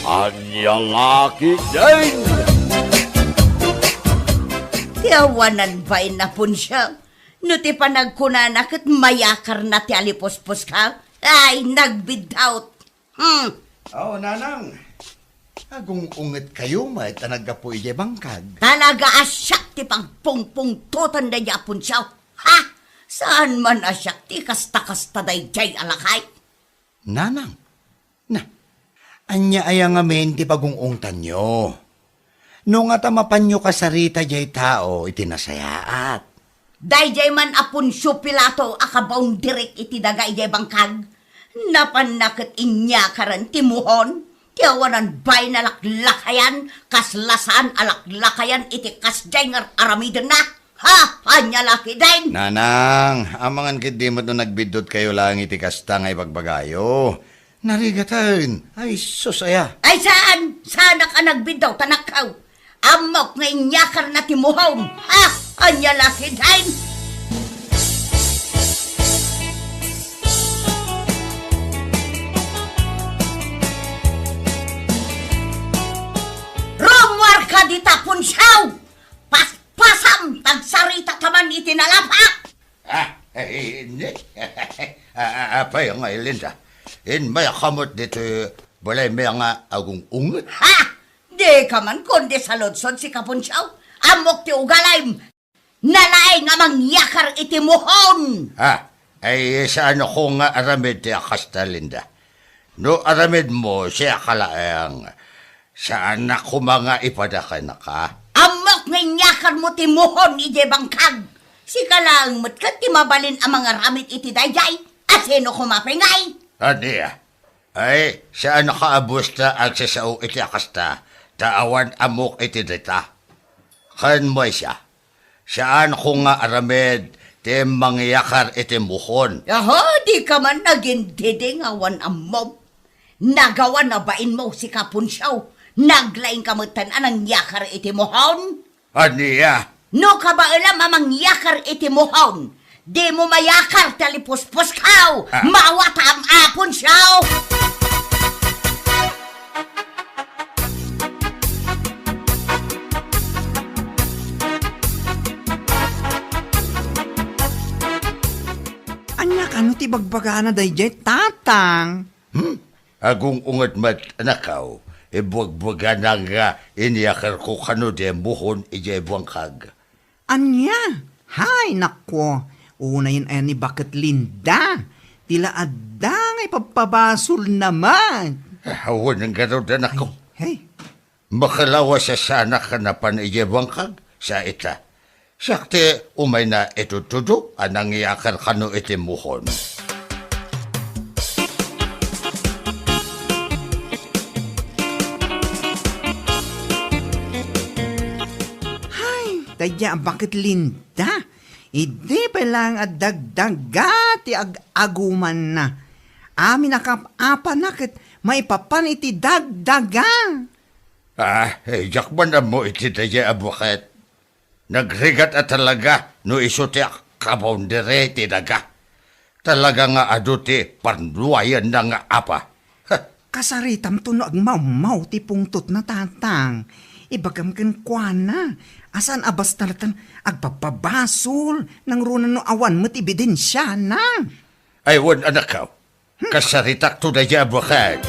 Ania Laki Din! Ti awanan bain a punsiak. No ti panagkunana ket mayakarna ti alipuspuska, ay, nagbiddaw. Hmm. Oh, nanang. Agung-ungetkayo met a naggapu idiay bangkag. Talaga a siak ti pagpungpungtotan daydiay a punsiak. Ha? Saan man a siak ti kasta-kasta daydiay a lakay? Nanang, na, ania aya ngamin ti pagung-ungtanyo? No ngata mapanyo kasarita diay tao iti nasayaat. Daydiay man a Poncio Pilato a kabaundirik iti daga idiay bangkag, napanna ket inyakaren ti muhon ti awanan bain a laklakayan, kasla saan a laklakayan iti kasdiay nga ar-aramidenna. Ha? Ania Laki Din? Nanang, amangan ketdi met no nagbiddutkayo laeng iti kasta nga ibagbagayo. Narigaten. Ay, sus, aya. Ay, saan? Saanak a nagbiddaw, ta nakkaw. Ammok nga inyakarna ti muhon. Ha? Ania Laki Din? Rummuarka dita, punsiak! Paspasam, ta agsarita ka man iti nalapak! Ah, eh, ni-, ah, ah, apay nga Linda? Inmayakam met ditoy balaymi nga agung-unget? Ha? Dika man kundi saludsod, sika, punsiak. Ammok ti ugalim. Nalaing a mangyakar iti muhon. Ha? Ay, saanko nga aramid ti a kasta, Linda. No aramidmo, siak laeng. Saanak koma nga ipada kenka. Ammok nga inyakarmo ti muhon idiay bangkag. Sika laeng met ket ti mabalin a mangaramid iti daydiay. A sino koma pay ngay? Ania? Ay, saanka a busta agsasao iti a kasta, ta awan ammok iti dayta. Ken maysa, saanko nga aramid ti mangyakar iti muhon. Aha, dika man nagindiding awan ammom. Nagawan a bainmo, sika, punsiak. Naglaingka metten a nangyakar iti muhon. Ania? No kabaelam a mangyakar iti muhon, dimo mayakar ti alipuspuskaw. Ah. Mawatam a punsiak. Ania kano ti bagbagana daydiay, Tatang? Hmm? Agung-unget met, anakaw, ibuagbagana nga inyakarko kano diay muhon idiay bangkag. Ania? Hay, nakko, unayen aya ni Baket Linda, ti la adda nga ipabpabasolna met. Awan ngarud, anakaw. Hay, hay. Makalawas a saanak a napan idiay bangkag, sa ita. Siak ti umayna itudtudo a nangyakar kano iti muhon. Hay, daydiay a Baket Linda, idi pay laeng a dagdaga ti ag-agumanna. Amin a kap-apana ket maipapan iti dagdaga. Ah, eh, diak man ammo iti daydiay a buket. Nagrigat a talaga no isu ti kaboundary ti daga. Talaga nga adu ti parnuayenna nga apa. Heh. Kasaritamto no agmawmaw ti pungtotna, Tatang. Ibagam kenkuana a saan a basta latta agpabpabasol, nangruna no awan met ebidensiana. Ay, wen, anakko. Kasaritakto daydiay a buket.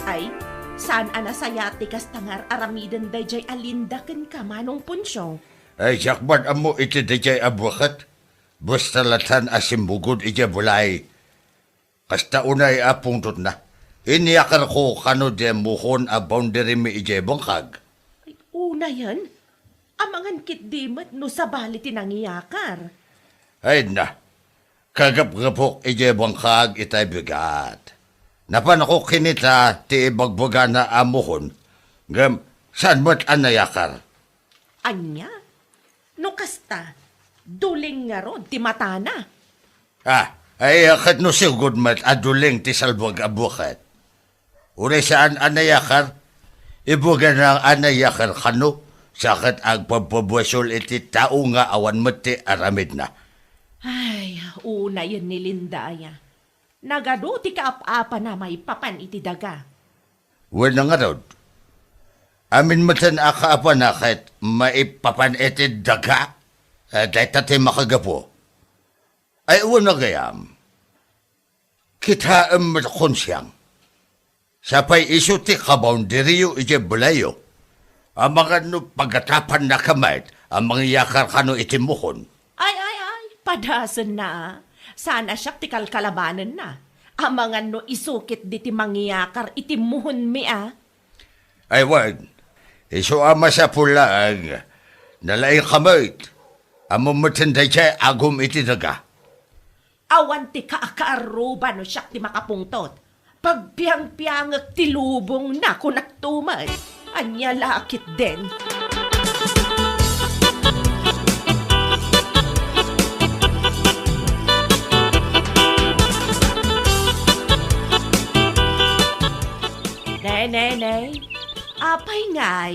Ay, saan a nasayaat ti kasta nga ar-aramiden daydiay a Linda kenka, Manong Poncio. Ay, diak man ammo iti daydiay a buket. Basta latta a simmugod idiay balay. Kasta unay a pungtotna. Inyakarko kano diay muhon a boundarymi idiay bangkag. Ay, unayen? Amangan ketdi met no sabali ti nangiyakar. Ay na, kagapgapok idiay bangkag itay bigat. Napanko kinita ti ibagbagana a muhon, ngem saan met a nayakar. Ania? No kasta, duling ngarud ti matana. Ah, ay, ket no sigud met a duling ti salbag a buket. Uray saan a nayakar, ibagana a nayakar kano, sa ket agpabpabasol iti tao nga awan met ti aramidna. Ay, unayen ni Linda aya. Nagadu ti kaap-apana maipapan iti daga. Wen ngarud, amin metten a kaapana ket maipapan iti daga, eh, dayta ti makagapu. Ay, wen gayam, kitaem met kunsiang. Sapay isu ti kaboundaryyo idiay balayyo. Amangan no pagatapanna ka met a mangiyakar kano iti muhon. Ay, ay, ay, padasenna, a. Saan a siak ti kalkalabanenna. Amangan no isu ketdi ti mangiyakar iti muhonmi, a. Ay, wen, isu a masapul laeng, nalaing ka met. Ammom metten daydiay agum iti daga. Awan ti kaakaarruba no siak ti makapungtot. Pagpiangpiangek ti lubongna, kunakto met. Ania la ketdin? Ne, ne, ne. Apay ngay?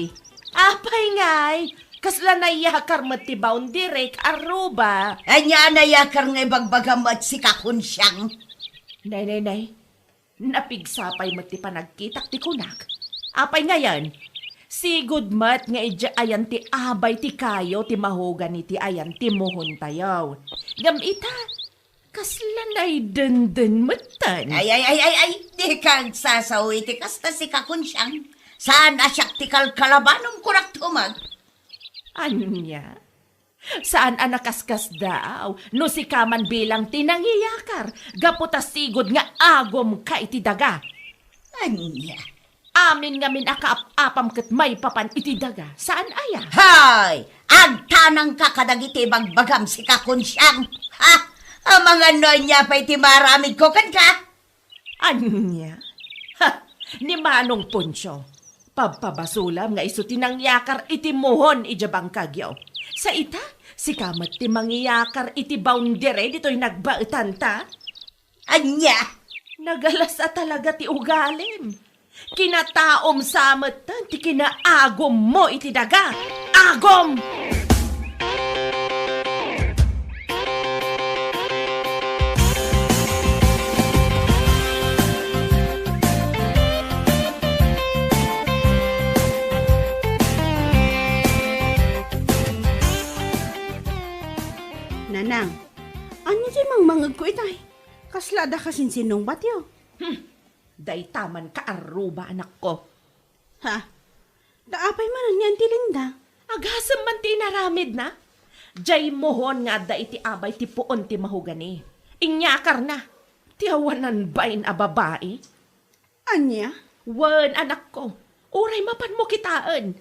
Apay ngay? Kasla nayakar met ti boundary, kaarruba. Ania a nayakar nga ibagbagam met, sika, kunsiang? Nay, nay, nay. Napigsa pay met ti panagkitak ti kunak. Apay ngayen? Sigud met nga idiay ayan ti abay ti kayo ti mahogani ti ayan ti muhontayo. Ngem ita, kasla naydenden metten. Ay, ay, ay, ay, ay, dika agsasao iti kasta, sika, kunsiang. Saan a siak ti kalkalabanom, kunak tumag. Ania? Saan a nakaskasdaaw no sika man bilang ti nangiyakar gapu ta sigud nga agumka iti daga. Ania? Amin ngamin a kaap-apam ket maipapan iti daga, saan aya? Hay! Agtanangka kadagiti ibagbagam, sika, kunsiang. Ha? Amangan no ania pay ti maaramidko kenka? Ania? Ha! Ni Manong Poncio, pabpabasolam nga isu ti nangyakar iti muhon idiay bangkagyo. Sa ita, sika met ti mangiyakar iti boundary ditoy nagbaetanta? Ania? Nagalas a talaga ti ugalim. Kinataom sa metten ti kinaagummo iti daga. Agum! Nanang, ania ti mangmangegko itay? Kasla adda kasinsinungbatyo? Hmm, dayta man kaarruba, anakko. Ha? Da apay manen ni Auntie Linda? Agasem man ti inaramidna. Diay muhon nga adda iti abay ti puon ti mahogani. Inyakarna. Ti awanan bain a babai. Ania? Wen, anakko. Uray mapanmo kitaen.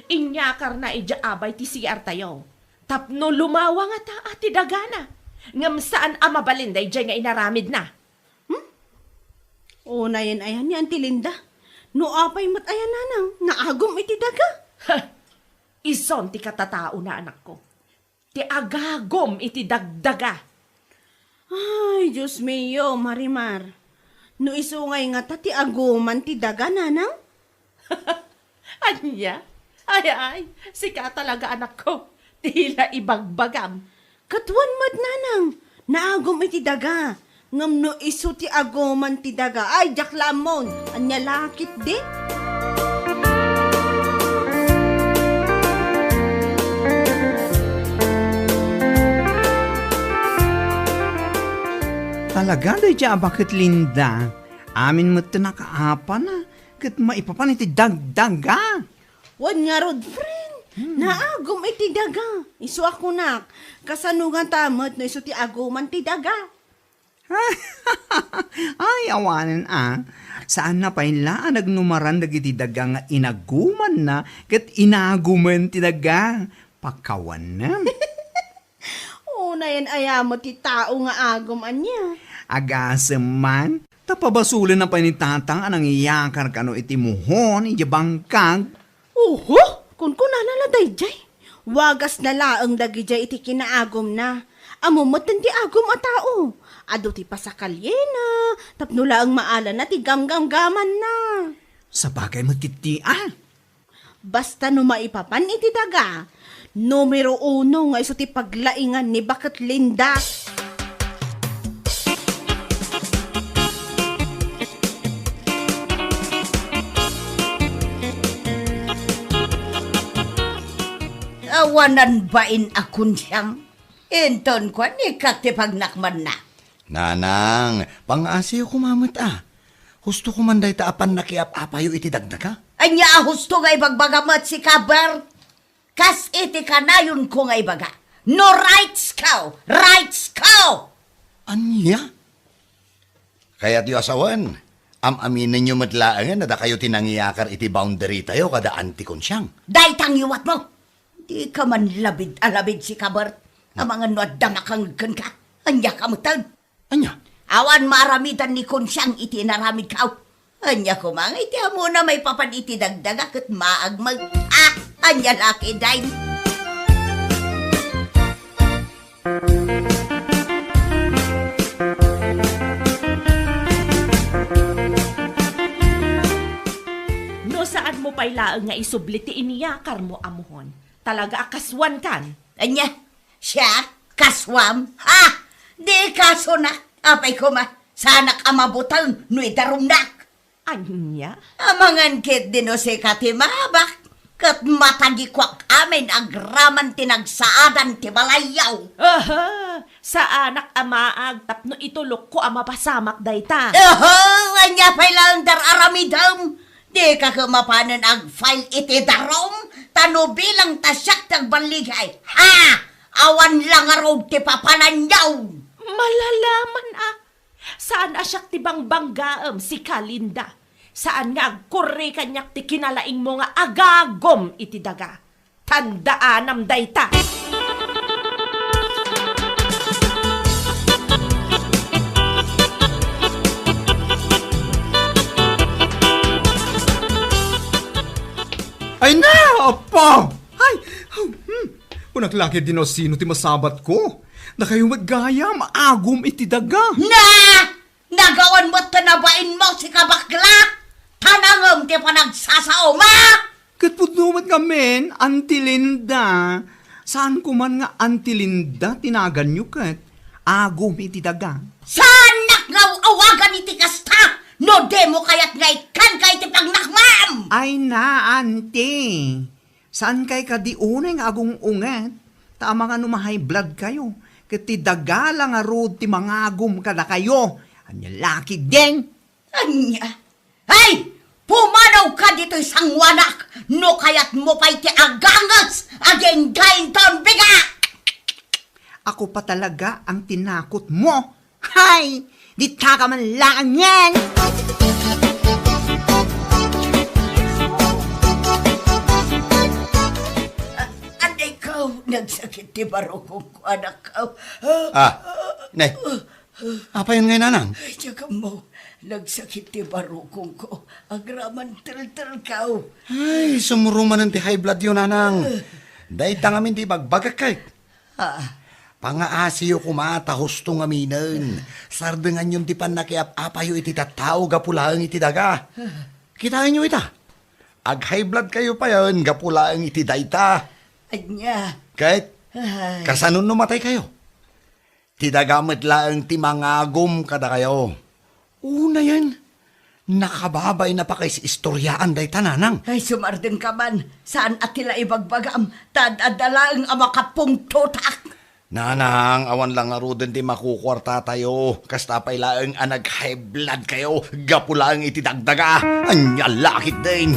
Inyakarna idiay abay ti C R tayo. Tapno lumawa ngata ti dagana. Ngem saan a mabalin daydiay nga inaramidna. Hmm? Unayen aya ni Auntie Linda. No apay met aya, nanang, naagum iti daga? Ison ti katataona, anakko. Ti agagum iti dagdaga. Ay, Dios mio, Marimar. No isu ngay ngata ti aguman ti daga, nanang? Ania? Ay, ay, sika talaga, anakko. Ti la ibagbagam. Ket wen met, nanang, naagum iti daga. Ngem no isu ti aguman ti daga, ay, diak la ammon. Ania la ketdi? Talaga, daydiay a baket, Linda. Amin met ti nakaapana, ket maipapan iti dagdaga. Wen ngarud, friend, Hmm. naagum iti daga. Isu a kunak, kasano ngata met no isu ti aguman ti daga? Ay, awanen a. Saanna pay la a nagnumaran dagiti daga nga inagumanna ket inagumen ti daga. Pakawanem. Unayen aya met ti tao nga agum, ania? Agasem man, ta pabasolenna pay ni Tatang a nangiyakar kano iti muhon idiay bangkag. Oho, kunkunana la daydiay. Wagasna laeng dagidiay iti kinaagumna. Ammom metten ti agum a tao. Adu ti pasakalyena, tapno laeng maalanna ti gamgamgamanna. Sabagay met ketdi a. Basta no maipapan iti daga, numero uno nga isu ti paglaingan ni Baket Linda. Awanan bain a kunsiang. Inton kuan ni kat ti pagnakmanna. Nanang, pangaasiyo koma met a. Husto ko man dayta a pannakiap-apayo iti dagdaga. Ania a husto nga ibagbaga met sika, Bert? Kas iti kanayonko nga ibaga, no rights ko, rights ko! Ania? Kayatyo a sawen, am-aminenyo met laengen a dakayo ti nangiyakar iti boundary tayo kada Auntie Kunsiang. Dayta ngiwatmo! Dika man labid a labid sika, Bert. Amangan no adda makangeg kenka. Ania ka metten? Ania? Awan maaramidan ni Kunsiang iti inaramidko. Ania koma nga iti ammona maipapan iti dagdaga ket maagmeg. Ah, ania la ketdin? No saanmo pay laeng nga isubli ti iniyakarmo a muhon, talaga a kasuankan. Ania? Siak? Kasuam? Ha? Di kasunak. Apay koma, saanak a mabuteng no idarumnak. Ania? Amangan ketdi no sika ti maabak, ket matagikuak amin agraman ti nagsaadan ti balayyo. Aha! Saanak a maag tapno itulokko a mapasamak dayta. Oho! Ania pay laeng dar-aramidem? Dika ket mapanen ag-file iti darum, ta no bilang ta siak ti agballigay. Ha! Awan la ngarud ti papananyo. Malalaman a. Saan a siak ti bangbanggaem, sika, Linda. Saan nga agkurri kaniak ti kinalaingmo nga agagum iti daga. Tandaanam dayta. Ay na, Apo! Ay! Hmm. Kunak la ketdi no sino ti masabatko. Dakayo met gayam, agum iti daga. Na! Nagawan met ta nabainmo, sika bakla! Tanangem ti panagsasaom, a! Ket pudno met ngamin, Auntie Linda. Saanko man nga Auntie Linda ti naganyo ket agum iti daga. Saannak nga aw-awagan iti kasta no dimo kayat nga ikkanka iti pagnakmam! Ay na, Auntie. Saankay kadi unay nga agung-unget, ta amangan no ma-high blood kayo, ket ti daga la ngarud ti mangagum kadakayo. Ania la ketdin? Ania? Ay! Pumanawka ditoy sangoanak no kayatmo pay ti aganges agingga inton biga! Ako pa talaga ang tinakot mo. Hay! Ditaka man laeng yan! A-, anay ko, nagsakit ti barukong ko, anak ko. Ah, Ne, apayen ngay, nanang? Ay, diak ammo. Nagsakit ti barukongko. Agraman teltelkaw. Ay, sumurumanen ti high blood yo, nanang. Dayta ngamin ti ibagbagak ket. Ah. Pangaasiyo koma ta husto ngaminen. Sardenganyon ti pannakiap-apayo iti tattao gapu laeng iti daga. Kitaenyo ita. Ag-high blood kayo payen gapu laeng iti dayta. Ania? Ket, ay, kasano no matay kayo? Ti daga met laeng ti mangagum kadakayo. Unayen, nakababain a pakaistoryaan dayta, nanang. Ay, sumardengka man. Saan a ti la ibagbagam, ta ad-adda laeng a makapungtotak. Nanang, awan la ngaruden ti makukuartatayo. Kasta pay laeng a nag-high blood kayo, gapu laeng iti dagdaga. Ania la ketdin?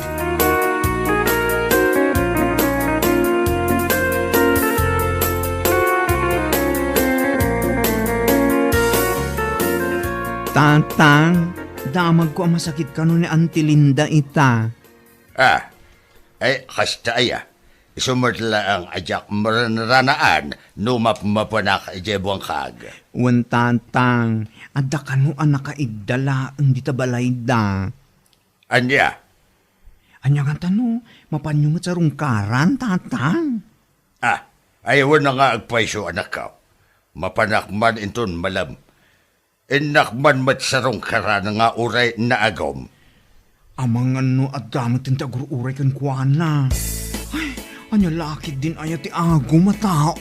Tatang, damagko a masakit kano ni Auntie Linda ita. Ah, ay, kasta aya. Isu met laeng a diak maranranaan no mapmapanak idiay buangkag. Wen, Tatang, adda kano a nakaidda laeng dita balayda. Ania? Ania ngata no mapanyo met sarungkaran, Tatang? Ah, ay, wen nga agpayso, anakko. Mapanak man inton malem. Innak man met sarungkaran nga uray naagum. Amangan no adda met ti agur-uray kenkuana. Ay, ania la ketdin aya ti agum a tao?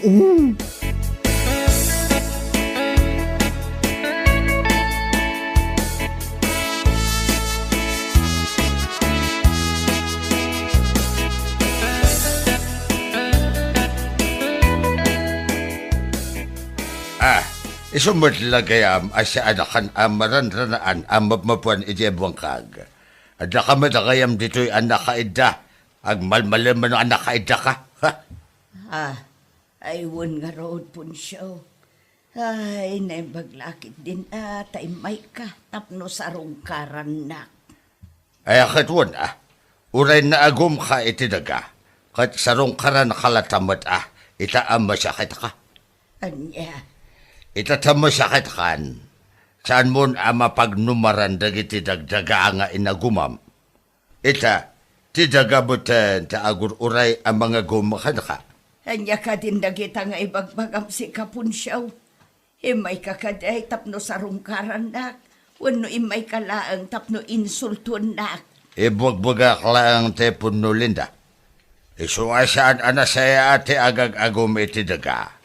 Ah, isu met la gayam a saankan a maranranaan a mapmapan idiay buangkag. Adda ka met gayam ditoy a nakaidda, agmalmalemen a nakaiddaka. Ha? Ah, ay wen ngarud, Poncio. Ay, naimbag la ketdin a ta immayka tapno sarungkarannak. Ay, ket wen, ah, uray naagumka iti daga, ket sarungkaranka latta met, ah, ita a masakitka. Ania? Ita ta masakitkan, saanmon a mapagnumaran dagiti dagdaga nga inagumam. Ita, ti daga met ti agur-uray a mangagum kenka. Ania kadin dagita nga ibagbagam sika, Poncio? Immayka kadi tapno sarungkarannak, wenno immayka laeng tapno insultuennak? Ibugbugak laeng ti punno, Linda. Isu a saan a nasayaat ti agag-agum iti daga.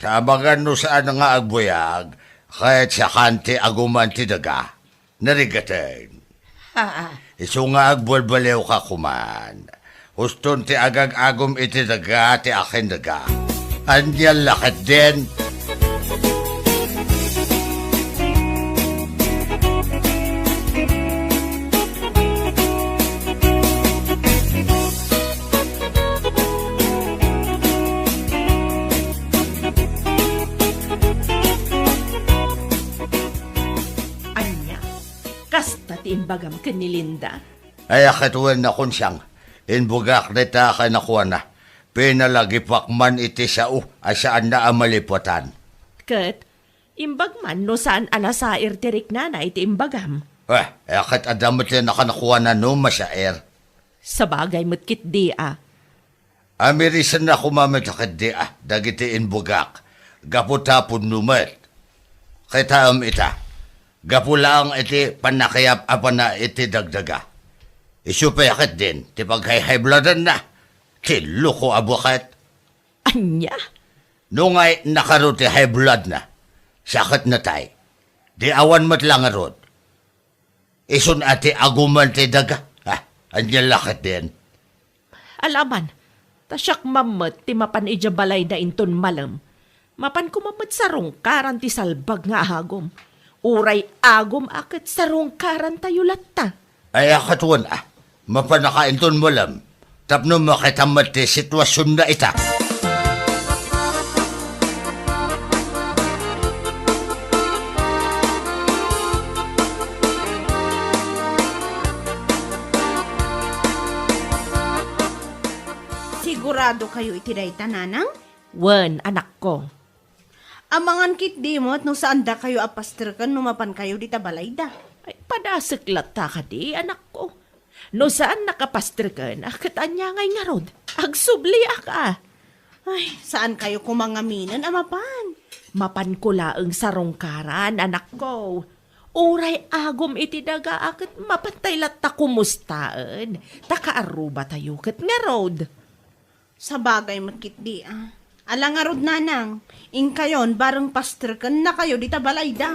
Ta amangan no saan nga agbuyag, ket sakan ti aguman ti daga. Narigaten. Ha? Isu nga agbalbaliwka koman. Huston ti agag-agum iti daga ti akin daga. Ania la ketdin? Ania? Kasta ti imbagam ken ni Linda? Ay, a ket wen, Nakunsiang, imbugak dayta a kanakuana. Pinalagipak man iti sao a saanna a malipatan. Ket, imbag man no saan a nasair ti riknana iti imbagam. Eh, ay, a ket adda met ti nakanakuana no masair. Sabagay met ketdi a. Amirisenna koma met ketdi a dagiti imbugak, gapu ta punno met. Kitaem ita, gapu laeng iti pannakayap-apana iti dagdaga. Isu pay ketdin ti paghayhaybladanna, ti loko a buket. Ania? No ngay nakaro ti high bloodna, sakit na tay. Di awan met la ngarud. Isun a ti aguman ti daga. Ah, ania la ketdin? Alaman, ta siak man met ti mapan idiay balayda inton malem. Mapan koma met sarungkaran ti salbag nga agum. Uray agum a ket sarungkarantayo latta. Ay, a ket wen a, mapanaka inton malem, tapno makita met ti situasionna ita. Sigurado kayo iti dayta, Nanang? Wen, anakko. Amangan ketdi met no saan dakayo a pastreken no mapankayo dita balayda. Ay, padasek latta kadi, anakko. No saan nakapastreken, a ket ania ngay ngarud? Agsubliak a. Ay, saan kayo koma ngaminen a mapan? Mapanko laeng sarungkaran, anakko. Uray agum iti daga a ket mapantay latta kumustaen, ta kaarrubatayo ket ngarud. Sabagay met ketdi a. Ala ngarud, nanang, inkayon bareng pastrekennakayo dita balayda.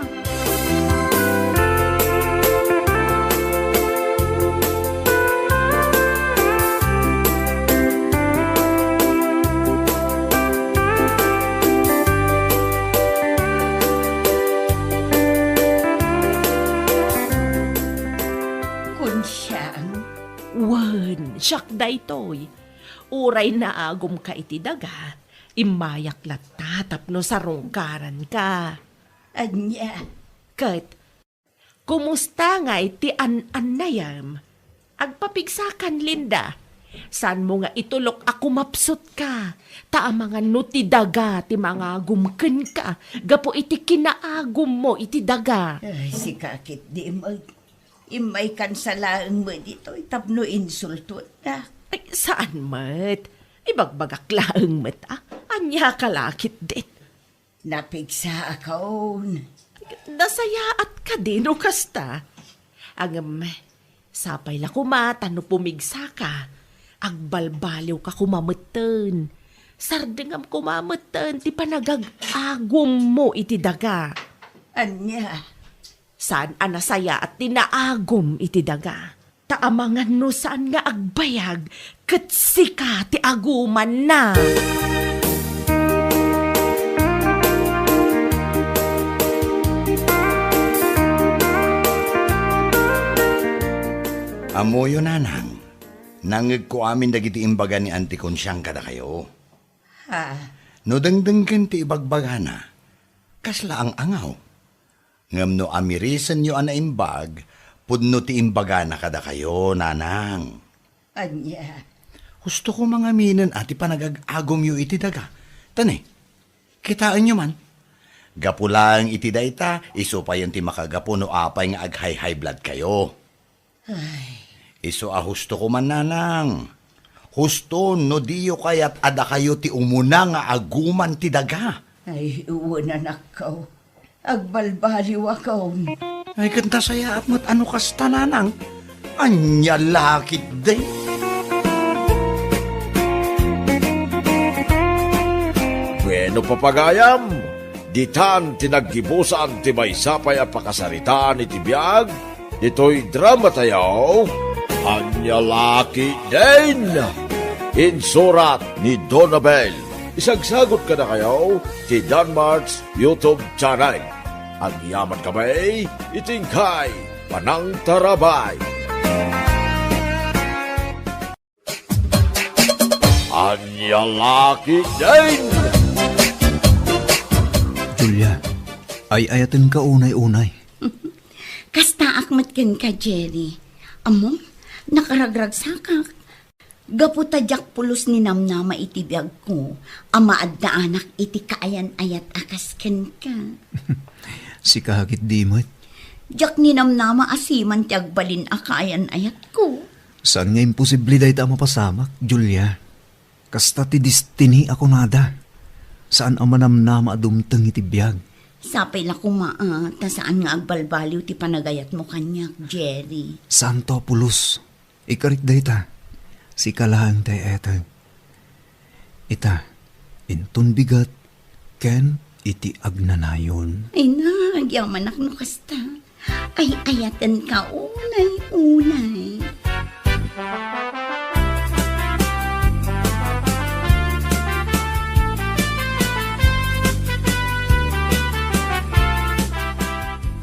Kunsiam? Wen, siak daytoy. Uray naagumka iti daga, immayak latta tapno sarungkaranka. Ania? Ket, kumusta ngay ti an-annayem? Agpapigsakan, Linda. Saanmo nga itulok a kumapsutka, ta amangan no ti daga ti mangagum kenka gapu iti kinaagummo iti daga. Ay, sika ketdi met. Immaykan sa laeng met ditoy tapno insultuennak. Ay, saan met? Ibagbagak laeng met a. Ania ka la ketdin? Napigsaakon. Nasayaat kadi no kasta? Ngem, sapay la koma ta no pumigsaka, agbalbaliwka koma metten. Sardengam koma metten ti panagag-agummo iti daga. Ania? Saan a nasayaat ti naagum iti daga. Ta amangan no saan nga agbayag, ket sika ti agumanna. Ammoyo, nanang, nangngegko amin dagiti imbaga ni Auntie Consiang kadakayo. Ha? No dengdenggen ti ibagbagana, kasla ang-angaw. Ngem no amirisenyo a naimbag, pudno ti imbagana kadakayo, nanang. Ania? Husto koma ngaminen a ti panagag-agumyo iti daga. Ta ne, kitaenyo man. Gapu laeng iti dayta, isu payen ti makagapu no apay nga ag-high-high blood kayo. Ay. Isu a husto koma, nanang. Husto no diyo kayat a dakayo ti umuna nga aguman ti daga. Ay, wen, anakko. Agbalbaliwakon. Ay, ket nasayaat met a no kasta, nanang. Ania la ketdi? Bueno, papagayam, ditan ti naggibusan ti maysa pay a pakasaritaan iti biag ditoy dramatayo, Ania la ketdin? Insurat ni Donabel. Isagsagut kadakayo ti Danmart's YouTube channel. Agyaman kami iti inkay panangtarabay. Ania la ketdin? Julia, ay-ayatenka unay-unay. Kastaak met kenka, Jerry. Ammom, nakaragragsakak. Gapu ta diak pulos ninamnama iti biagko a maaddaanak iti kaayan-ayat a kas kenka. Sika ketdi met. Diak ninamnama a siman ti agbalin a kaayan-ayatko. Saan nga imposible dayta a mapasamak, Julia. Kasta ti destiny a kunada. Saan a manamnama a dumteng iti biag. Sapay la koma a, ta saan nga agbalbaliw ti panagayatmo kaniak, Jerry. Santo a pulos. Ikarik dayta. Sika laeng ti ay-ayatek. Ita, inton bigat, ken iti agnanayon. Ay na, agyamanak no kasta. Ay-ayatenka unay-unay.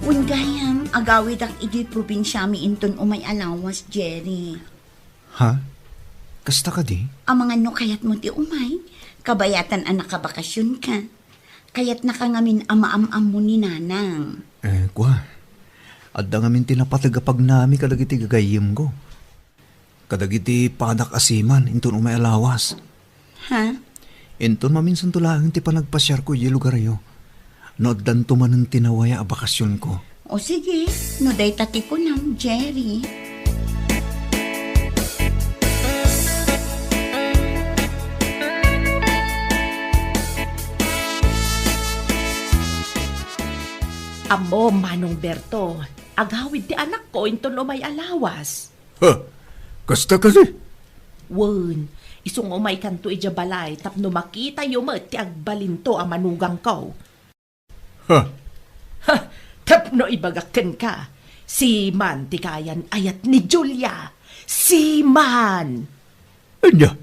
Wen gayam, agawidak idiay probinsiami inton umay a lawas, Jerry. Ha? Kasta kadi? Amangan no kayatmo ti umay, kabayatan a nakabakasionka. Kayatnaka ngamin a maam-ammo ni Nanang. Eh, kua. Adda ngamin ti napateg a pagnami kadagiti gagayyemko. Kadagiti padak a siman inton umay a lawas. Ha? Inton maminsanto laeng ti panagpasiarko idiay lugaryo. no addanto manen ti nawaya a bakasionko. O sige, no dayta ti kunam, Jerry. Ammom, Manong Berto, agawid ti anakko inton umay a lawas. Ha? Kasta kadi? Wen, isu nga umaykanto idiay balay tapno makitayo met ti agbalinto a manugangko. Ha? Ha, tapno ibagak kenka, siman ti kaayan-ayat ni Julia. Siman! Ania?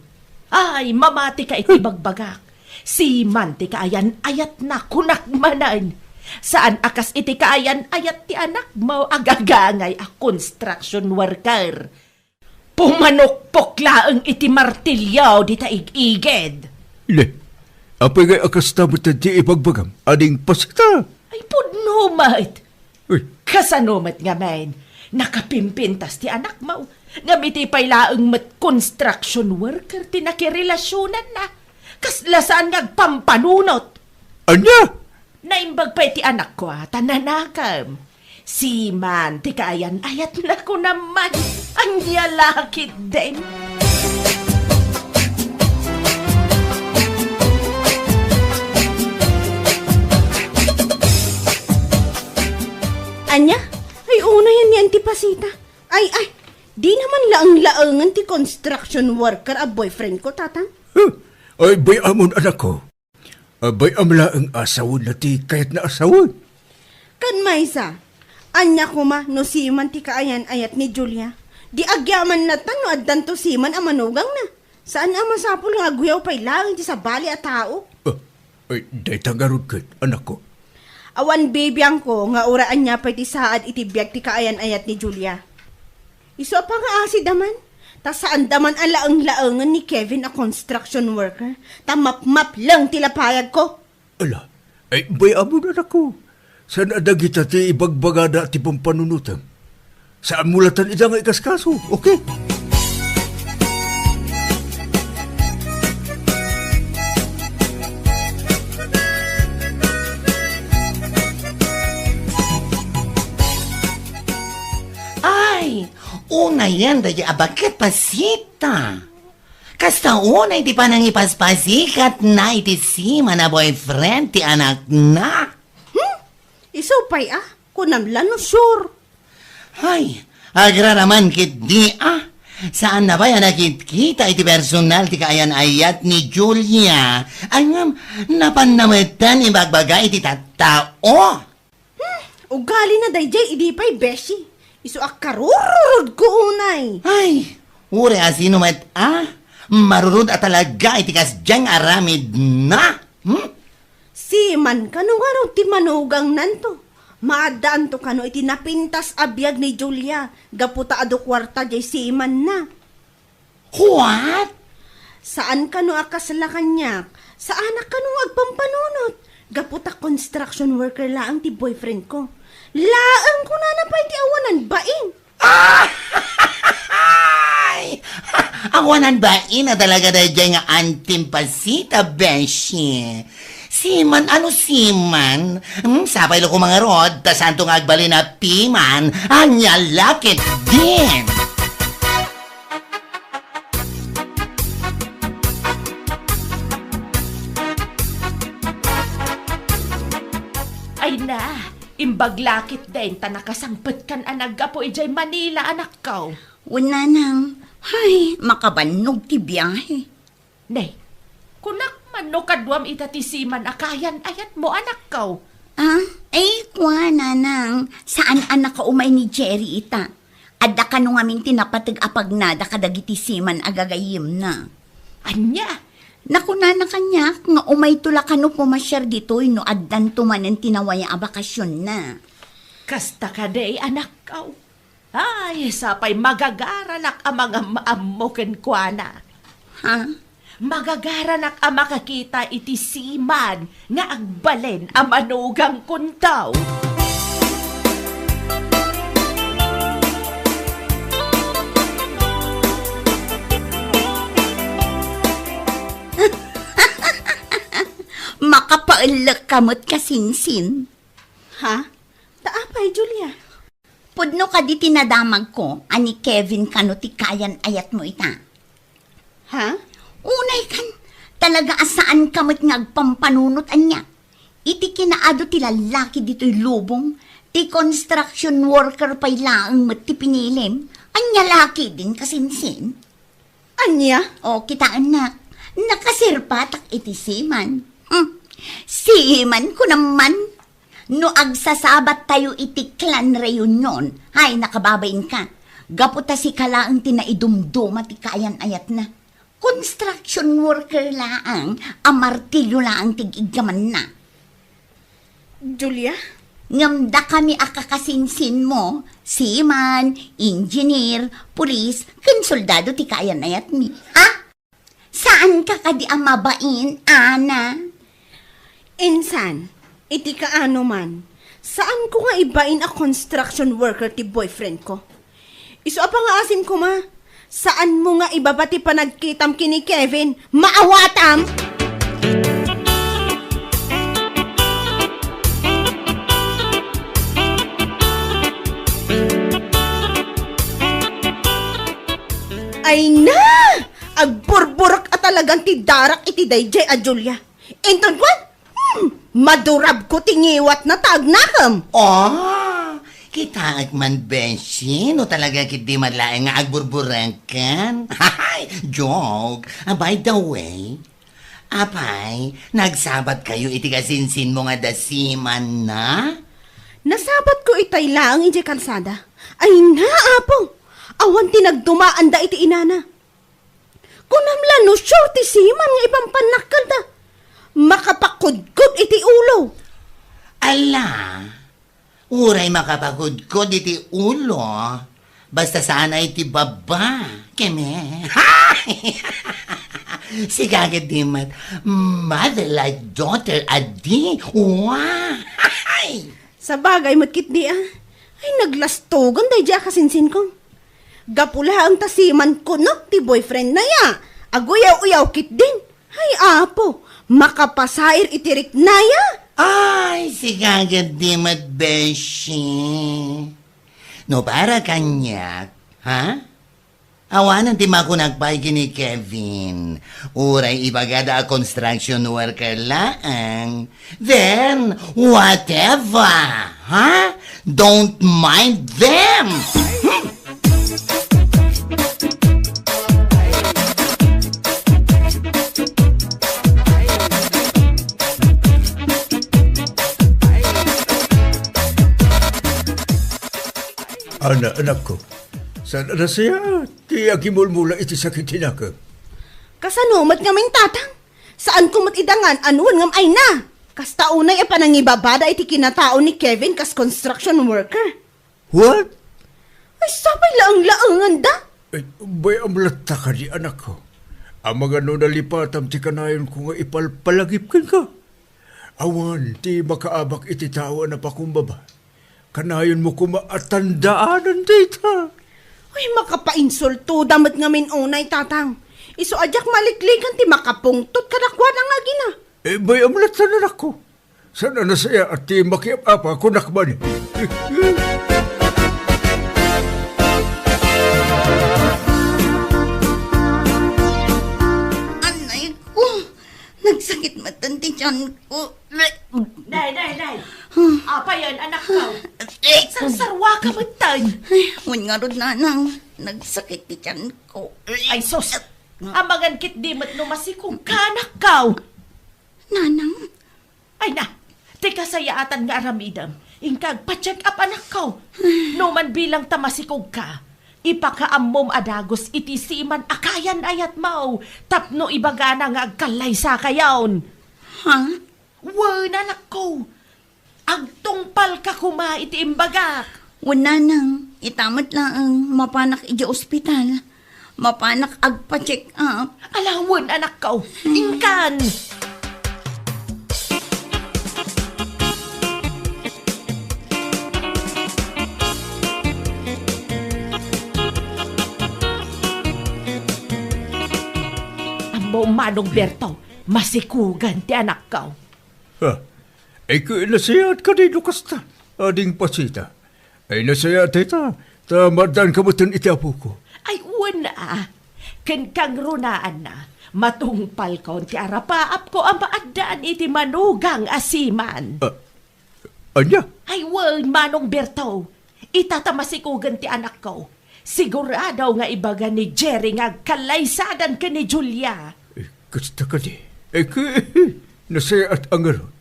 Ay, mamatika iti bagbagak. Siman ti kaayan-ayatna, kunak manen. Saan a kas iti kaayan-ayat ti anakmo a gagangay a construction worker. Pumanukpok laeng iti martilio dita ig-igid. Ne, apay ngay a kasta met ti ibagbagam, ading pasita? Ay, pudno met. Uy. Kasano met ngamin? Nakapimpintas ti anakmo. Ngem iti pay laeng met construction worker ti nakirelasionanna. Kasla saan nga agpampanunot. Ania? Naimbag pay ti anakko a ta nanakem. Siman ti kaayan-ayatna, kunam man. Ania la ketdin? Ania? Ay, unay ni Auntie Pasita. Ay, ay, dina man laeng-laengen ti construction worker a boyfriendko, Tatang. Huh? Ay, bay-amon, anakko. Abay, amlaeng asawenna ti kayatna a sawen. Ken maysa, ania koma no siman ti kaayan-ayat ni Julia? Di agyaman latta no addanto siman a manugangna. Saan a masapul nga agguyaw pay laeng ti sabali a tao. Ah, ay, dayta ngarud ket, anakko. Awan bibiangko nga uray ania pay ti saad iti biag ti kaayan-ayat ni Julia. Isu a pangaasida man, ta saanda man a laeng-laengen ni Kevin a construction worker, ta mapmapleng ti lapayagko. Ala, ay, bay-amon, anakko. Saan a dagita ti ibagbagada ti pampanunotem. Saanmo latta ida nga ikaskaso, okay? Ay, unayen daydi a baket, Pasita. Kasta unay ti panangipaspasikatna iti siman a boyfriend ti anakna. Hmm? Isu pay a, kunam la no sure. Hay, agraraman ketdi a. Saanna pay a nakitkita iti personal ti kaayan-ayat ni Julia. Ay ngem, napanna metten ibagbaga iti tattao. Hmm, ugalina daydiay idi pay, beshi. Isu a karururudko unay. Ay, uray a sino met a, marurud a talaga iti kasdiay nga aramidna. Hmm? Siman kano ngarud ti manugangnanto. Maaddaanto kano iti napintas a biag ni Julia gapu ta adu kuarta diay simanna. What? Saan kano a kasla kaniak? Saanak kano nga agpampanunot? Gapu ta construction worker laeng ti boyfriend ko. Laeng kunana pay ti awanan bain. Ay! Awanan bain a talaga daydiay nga Auntie Pasita, beshi. Siman, ano siman? Hmm, sapay la koma ngarud, ta saanto nga agbalin a piman, ania la ketdin. Ay na, imbag la ketdin ta nakasangpetkan a naggapu idiay Manila, anakko. Wen, nanang, hay, makabannog ti biahe. Ne, kunak man no kaduam ita ti siman a kaayan-ayatmo, anakko. Ah, ay, kua, nanang, saan a nakaumay ni Jerry ita. Adda kano ngamin ti napateg a pagnada kadagiti siman a gagayyemna. Ania? Nakunana kaniak nga umayto la kano pumasiar ditoy no addanto manen ti nawaya a bakasionna. Kasta kadi, anakko. Ay, sapay magagaranak a mangam-ammo kenkuana. Ha? Magagaranak a makakita iti siman nga agbalin a manugangkonto. Makapaella Tek ka met kasinsin. Ha? Ta apay, Julia? Pudno kadi ti nadamagko a ni Kevin kano ti kayan-ayatmo ita? Ha? Unay kan, talaga a saan ka met nga agpampanunot ania. Iti kinaadu ti lallaki ditoy lubong, ti construction worker pay laeng met ti pinilim. Ania la ketdin kasinsin? Ania? O, kitaennak. Nakasirpatak iti seaman. Hmm. Seaman, kunam man. No agsasabat tayo iti clan reunion, ay, nakababain ka. Gapu ta sika laeng ti naidumduma ti kayan-ayatna. Construction worker laeng a martilyo laeng ti iggamanna. Julia? Ngem dakami a kakasinsinmo, seaman, engineer, pulis, ken soldado ti kayan-ayatmi. Ha? Saan ka kadi a mabain, Ana? Insan, iti kaano man, saan ko nga ibain a construction worker ti boyfriend ko. Isu a pangaasim koma, saan mo nga ibaba ti panagkitam kini Kevin? Maawatam! Ay na! Agburburek a talagan ti darak iti daydiay a Julia. Inton kuan, hmm, madurabko ti ngiwatna ta agnakem. Oh, kitaek man, Beshi, no talaga ketdi met laeng nga agburburengken. Joke. Ah, by the way, apay, nagsabat kayo iti kasinsinmo nga da seaman na? Nasabat ko itay laeng idiay kalsada. Ay na, apo! Awan ti nagdumaanda iti inana. Kunam la no sure ti seaman nga ipampannakkelda. Makapakudkod iti ulo. Ala, uray makapakudkod iti ulo, basta saan a iti baba, keme. Sika ketdi met, mother like daughter, adi. Wah! Sabagay met ketdi a. Ay, naglastogan daydiay a kasinsinko. Gapu laeng ta seaman kuno ti boyfriend na ya. Aguyaw-uyaw ketdin. Ay, apo, makapasair iti rikna ya. Ay, sika ketdi met, Beshi. No para kaniak, ha? Awanen ti makunak pay ken ni Kevin. Uray ibagada a construction worker laeng. Then, whatever, ha? Don't mind them. Hmm. Ana, anakko, saan a nasayaat ti agimulmula iti sakit ti nakem? Kasano met ngamin, Tatang? Saanko met idangan a nuan ngem ay na. Kasta unay a panangibabada iti kinatao ni Kevin kas construction worker. What? Ay, sapay laeng-laenganda. Ay, bay-am latta kadi, anakko. Amangan no nalipatam ti kanayonko nga ipalpalagip kenka. Awan ti makaabak iti tao a napakumbaba. Kanayonmo koma a tandaanan dayta. Uy, makapainsultoda met ngamin unay, Tatang. Isu a diak maliklikan ti makapungtot kadakuada nga agina. Eh, bay-am latta, anakko. Saan a nasayaat ti makiap-apa kunak man. Anay ko, nagsakit met ti tiyan ko. Day, day, day. Apay, anakko? Sarsarua ka met. Ay, wen ngarud, nanang. Nagsakit ti tiyan ko. Ay, sus. Amangan ketdi met no masikog ka, anakko. Nanang. Ay na, ti kasayaatan nga aramidem. Inka agpa-check up, anakko. No man bilang ta masikog ka, ipakaammom a dagus iti seaman a kayan-ayatmo tapno ibagana nga agkallaysa kayon. Ha? Wen, anakko. Agtungpalka koma iti imbagak. Wen, nanang, ita met laeng mapanak idiay ospital. Mapanak agpa-check up. Ala wen, anakko. Inkan. Ammom, Manong Berto, masikugan ti anakko. Ha? Ay, nasayaat kadi no kasta, ading Pasita. Ay, nasayaat dayta, ta maaddaanka metten iti apoko. Ay, wen a. Ken kangrunaanna, matungpalkon ti arapaapko a maaddaan iti manugang a siman. Ah, ania? Ay, wen, Manong Berto. Ita ta masikugen ti anakko. Sigurado nga ibaga ni Jerry nga agkallaysadan ken ni Julia. Eh, kasta kadi. Eh, k-, nasayaat a ngarud.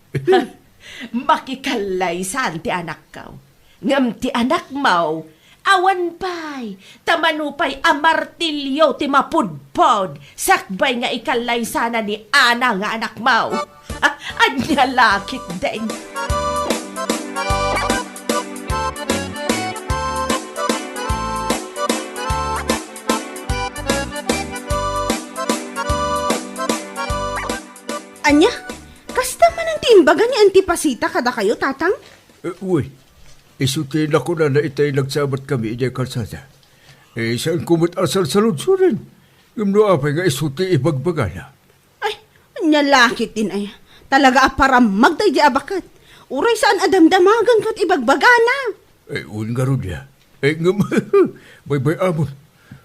Makikallaysan ti anakko. Ngem ti anakmo, awan pay, ta mano pay a martilio ti mapudpod, sakbay nga ikallaysana ni Ana nga anakmo. Ania la ketdin? Ania? Kasta manen ti imbaga ni Anti Pasita kadakayo, Tatang? Eh, uy, isu ti nakunana itay nagsabatkami idiay kalsada. Eh, saanko met a salsaludsoden. Ngem no apay nga isu ti ibagbagana? Ay, ania la ketdin aya? Talaga a parammag daydi a baket. Uray saan a damdamagan ket ibagbagana. Ay, wen ngarud ya. Ay, ngem, baybay-amon.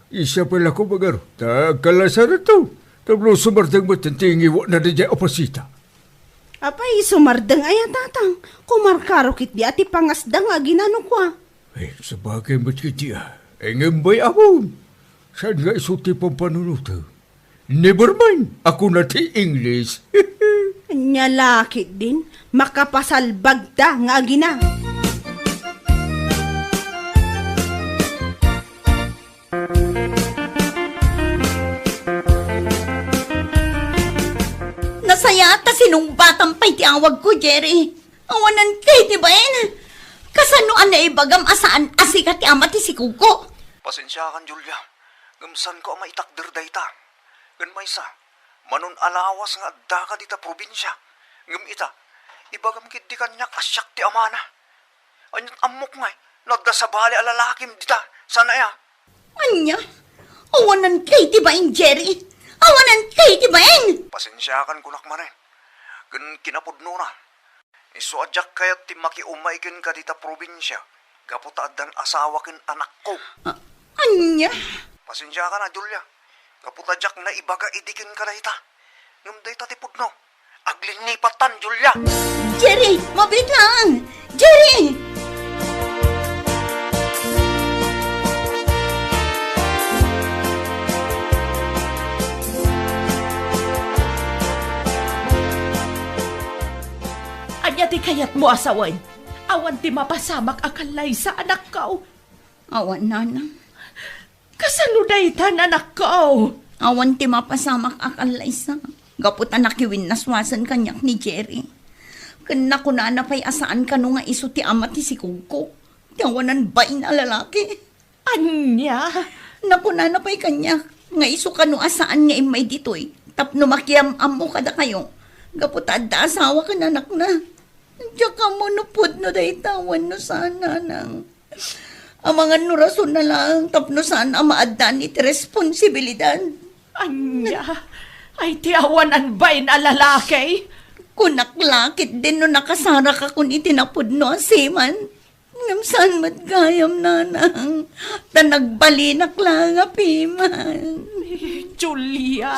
Siak pay la koma ngarud, ta agkallaysananto. Tapno sumardeng met ti ngiwatna daydiay a Pasita. Apay, sumardeng aya, Tatang? Kumarkaro ketdi a ti pangasda nga aginano kua. Ay, sabagay met ketdi a. Ay, ngem bay-amon. Saan nga isu ti pampanunotem? Never mind, a kuna ti English. Ania la ketdin, makapasalbagda nga agina. Nasayaat ta sinungbatam pay ti awagko, Jerry. Awanan kay ti bain. Kasano a naibagam a saan a sika ti ama ti sikuko? Pasensiakan, Julia. Ngem saanko a maitakder dayta. Ken maysa, manon a lawas nga addaka dita probinsia. Ngem ita, ibagam ketdi kaniak a siak ti amana. Aniat ammok ngay, no adda sabali a lalakim dita, saan aya? Ania? Awanan kay ti bain, Jerry? Awanan kay ti bain? Pasensiakan kunak manen. Ken kinapudnona, isu a diak kayat ti makiumay kenka dita probinsia, gapu ta addan asawa ken anakko. A-, ania? Pasensiakan a, Julia. Gapu ta diak naibaga idi kenka dayta. Ngem dayta ti pudno. Aglinnipattan, Julia! Jerry, mabiit laeng! Jerry! Ania ti kayatmo a sawen? Awan ti mapasamak a kallaysa, anakko. Awan, nanang. Kasano daytan, anakko? Awan ti mapasamak a kallaysa. Gapu ta nakiwinnaswasen kaniak ni Jerry. Ken nakunana pay a saan kano nga isu ti ama ti sikugko. Ti awanan bain a lalaki. Ania? Nakunana pay kaniak nga isu kano a saan nga immay ditoy tapno makiam-ammo kadakayo gapu ta adda asawa ken anakna. Diak ammo no pudno dayta wenno saan, nanang. Amangan no rason na laeng tapno saan a maaddaan iti responsibilidad. Ania? Ay, ti awanan bain a lalaki? Kunak la ketdin no nakasarakakon iti napudno a seaman. Ngem saan met gayam, nanang, ta nagbalinak laeng a piman. Julia!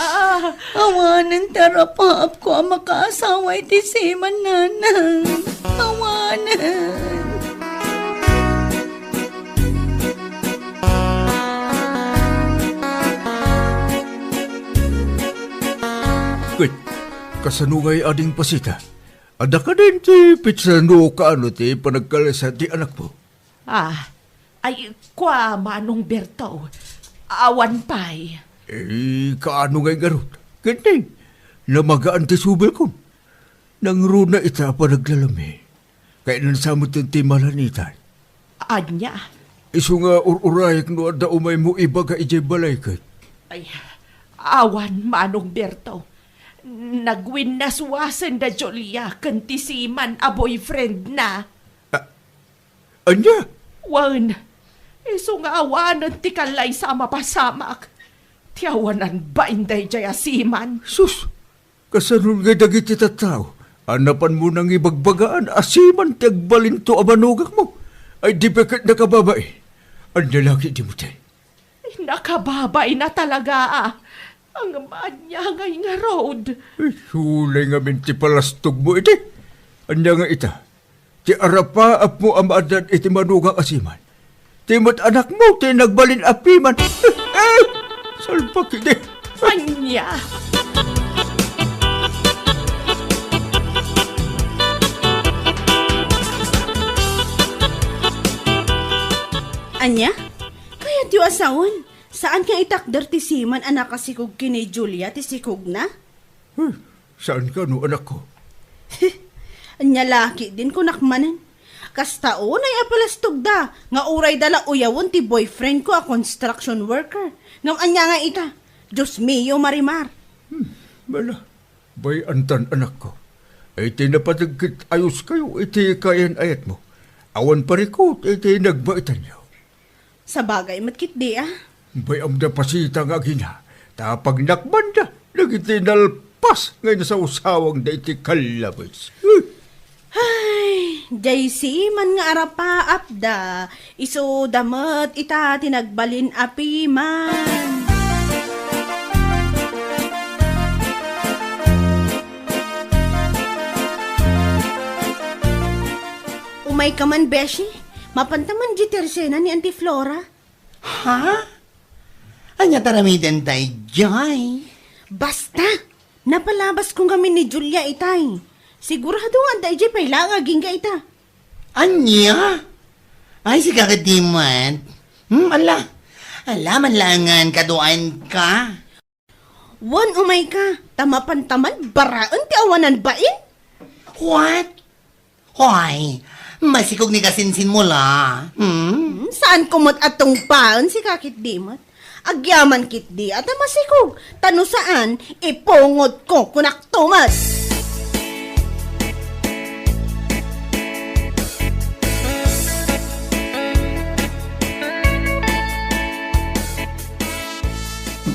Awanen ti arapaapko a makaasawa iti seaman, nanang. Awanen. Ket, kasano ngay ading Pasita? Adda kadin ti petsa no kaano ti panagkallaysa ti anakmo? Ah, ay, kua, Manong Berto, awan pay. Eh, kaano ngay ngarud? Ket ni, namagaan ti subilkon. Nangruna ita a panaglalami. Kayatna sa met ti malanitan. Ania? Isu nga ur-urayek no adda umaymo ibaga idiay balay ket. Ay, awan, Manong Berto. Nagwinnaswasen da Julia ken ti seaman a boyfriend na. Ah, ania? Wen, isu nga awanen ti kallaysa a mapasamak. Ti awanan bain daydiay a seaman. Sus! Kasano ngay dagiti tattao? A napanmo nangibagbagaan a siman ti agbalinto a manugangmo? Ay, di ba ket nakababai? Ania la ketdin? Nakababaina talaga, a. Ngem ania ngay ngarud? Ay, sulay ngamin ti palastogmo idi. Ania nga ita? Ti arapaapmo a maaddaan iti manugang a siman. Ti met anakmo ti nagbalin a piman. Ay, salbag idi. Ania? Ania? Kayatyo a sawen? Saan nga itakder ti siman a nakasikog ken ni Julia ti sikogna? Hmm, saan kano, anakko? Ania la ketdin kunak manen? Kasta unay a palastogda, nga urayda la uyawen ti boyfriend ko a construction worker. Ngem ania nga ita? Dios mio, Marimar. Hmm, bala, bay-antan, anakko. Ay, ti napateg ket ayoskayo iti kayan-ayatmo. Awan parikut iti nagbaetanyo. Sabagay met ketdi, a. Bay-amda pasita nga agina, ta pagnakbanda dagiti nalpas nga inasawsawangda iti kallabes. Ay, diay siman nga arapaapda, isuda met ita ti nagbalin a piman. Umayka man, beshi. Mapanta man diay tersena ni Auntie Flora. Ha? Ania ti aramidenta idiay? Basta! Napalabasko ngamin ni Julia itay. Sigurado nga adda idiay pay laeng agingga ita. Ania? Ay, sika ketdi met. Hmm, ala. Ala, manlaengen kaduaenka. Wen, umayka, ta mapanta man baraen ti awanan bain. What? Hoy, masikog ni kasinsinmo la. Hmm? Hmm, saanko met a tungpaen, sika ketdi met. Agyaman ketdi a ta masikog, ta no saan, ipungotko, kunakto met.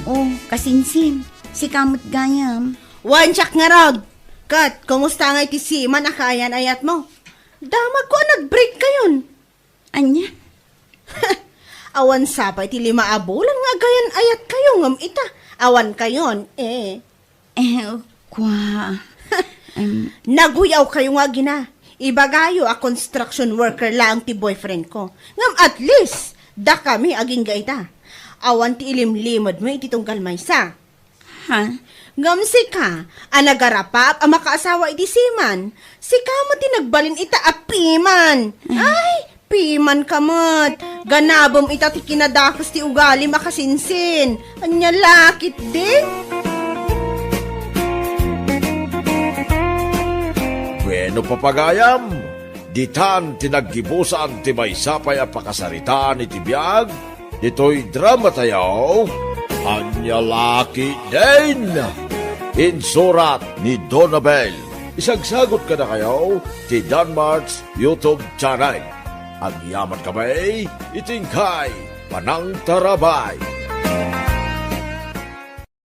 Oo, kasinsin, sika met gayam. Wen, siak ngarud. Ket, kumusta ngay ti siman a kaayan-ayatmo? Damagko a nag-break kayon. Ania? Awan sa pay ti lima a bulan nga agayan-ayatkayo ngem ita, awan kayon, eh. Eh, kua, em. Naguyawkayo nga agina. Ibagayo a construction worker laeng ti boyfriend ko. Ngem at least, dakami agingga ita. Awan ti ilimlimedmo iti tunggal maysa. Ha? Ngem sika, a nagarapap a makaasawa iti siman, sika met ti nagbalin ita a piman. Ay, piman ka met. Ganabem ita ti kinadakes ti ugalim a kasinsin. Ania la ketdi? Bueno, papagayam, ditan ti naggibusan ti maysa pay a pakasaritaan iti biag ditoy dramatayo, Ania la ketdin? Insurat ni Donabel. Isagsagut kadakayo ti Danmart's YouTube channel. Agyaman kami iti inkay panangtarabay.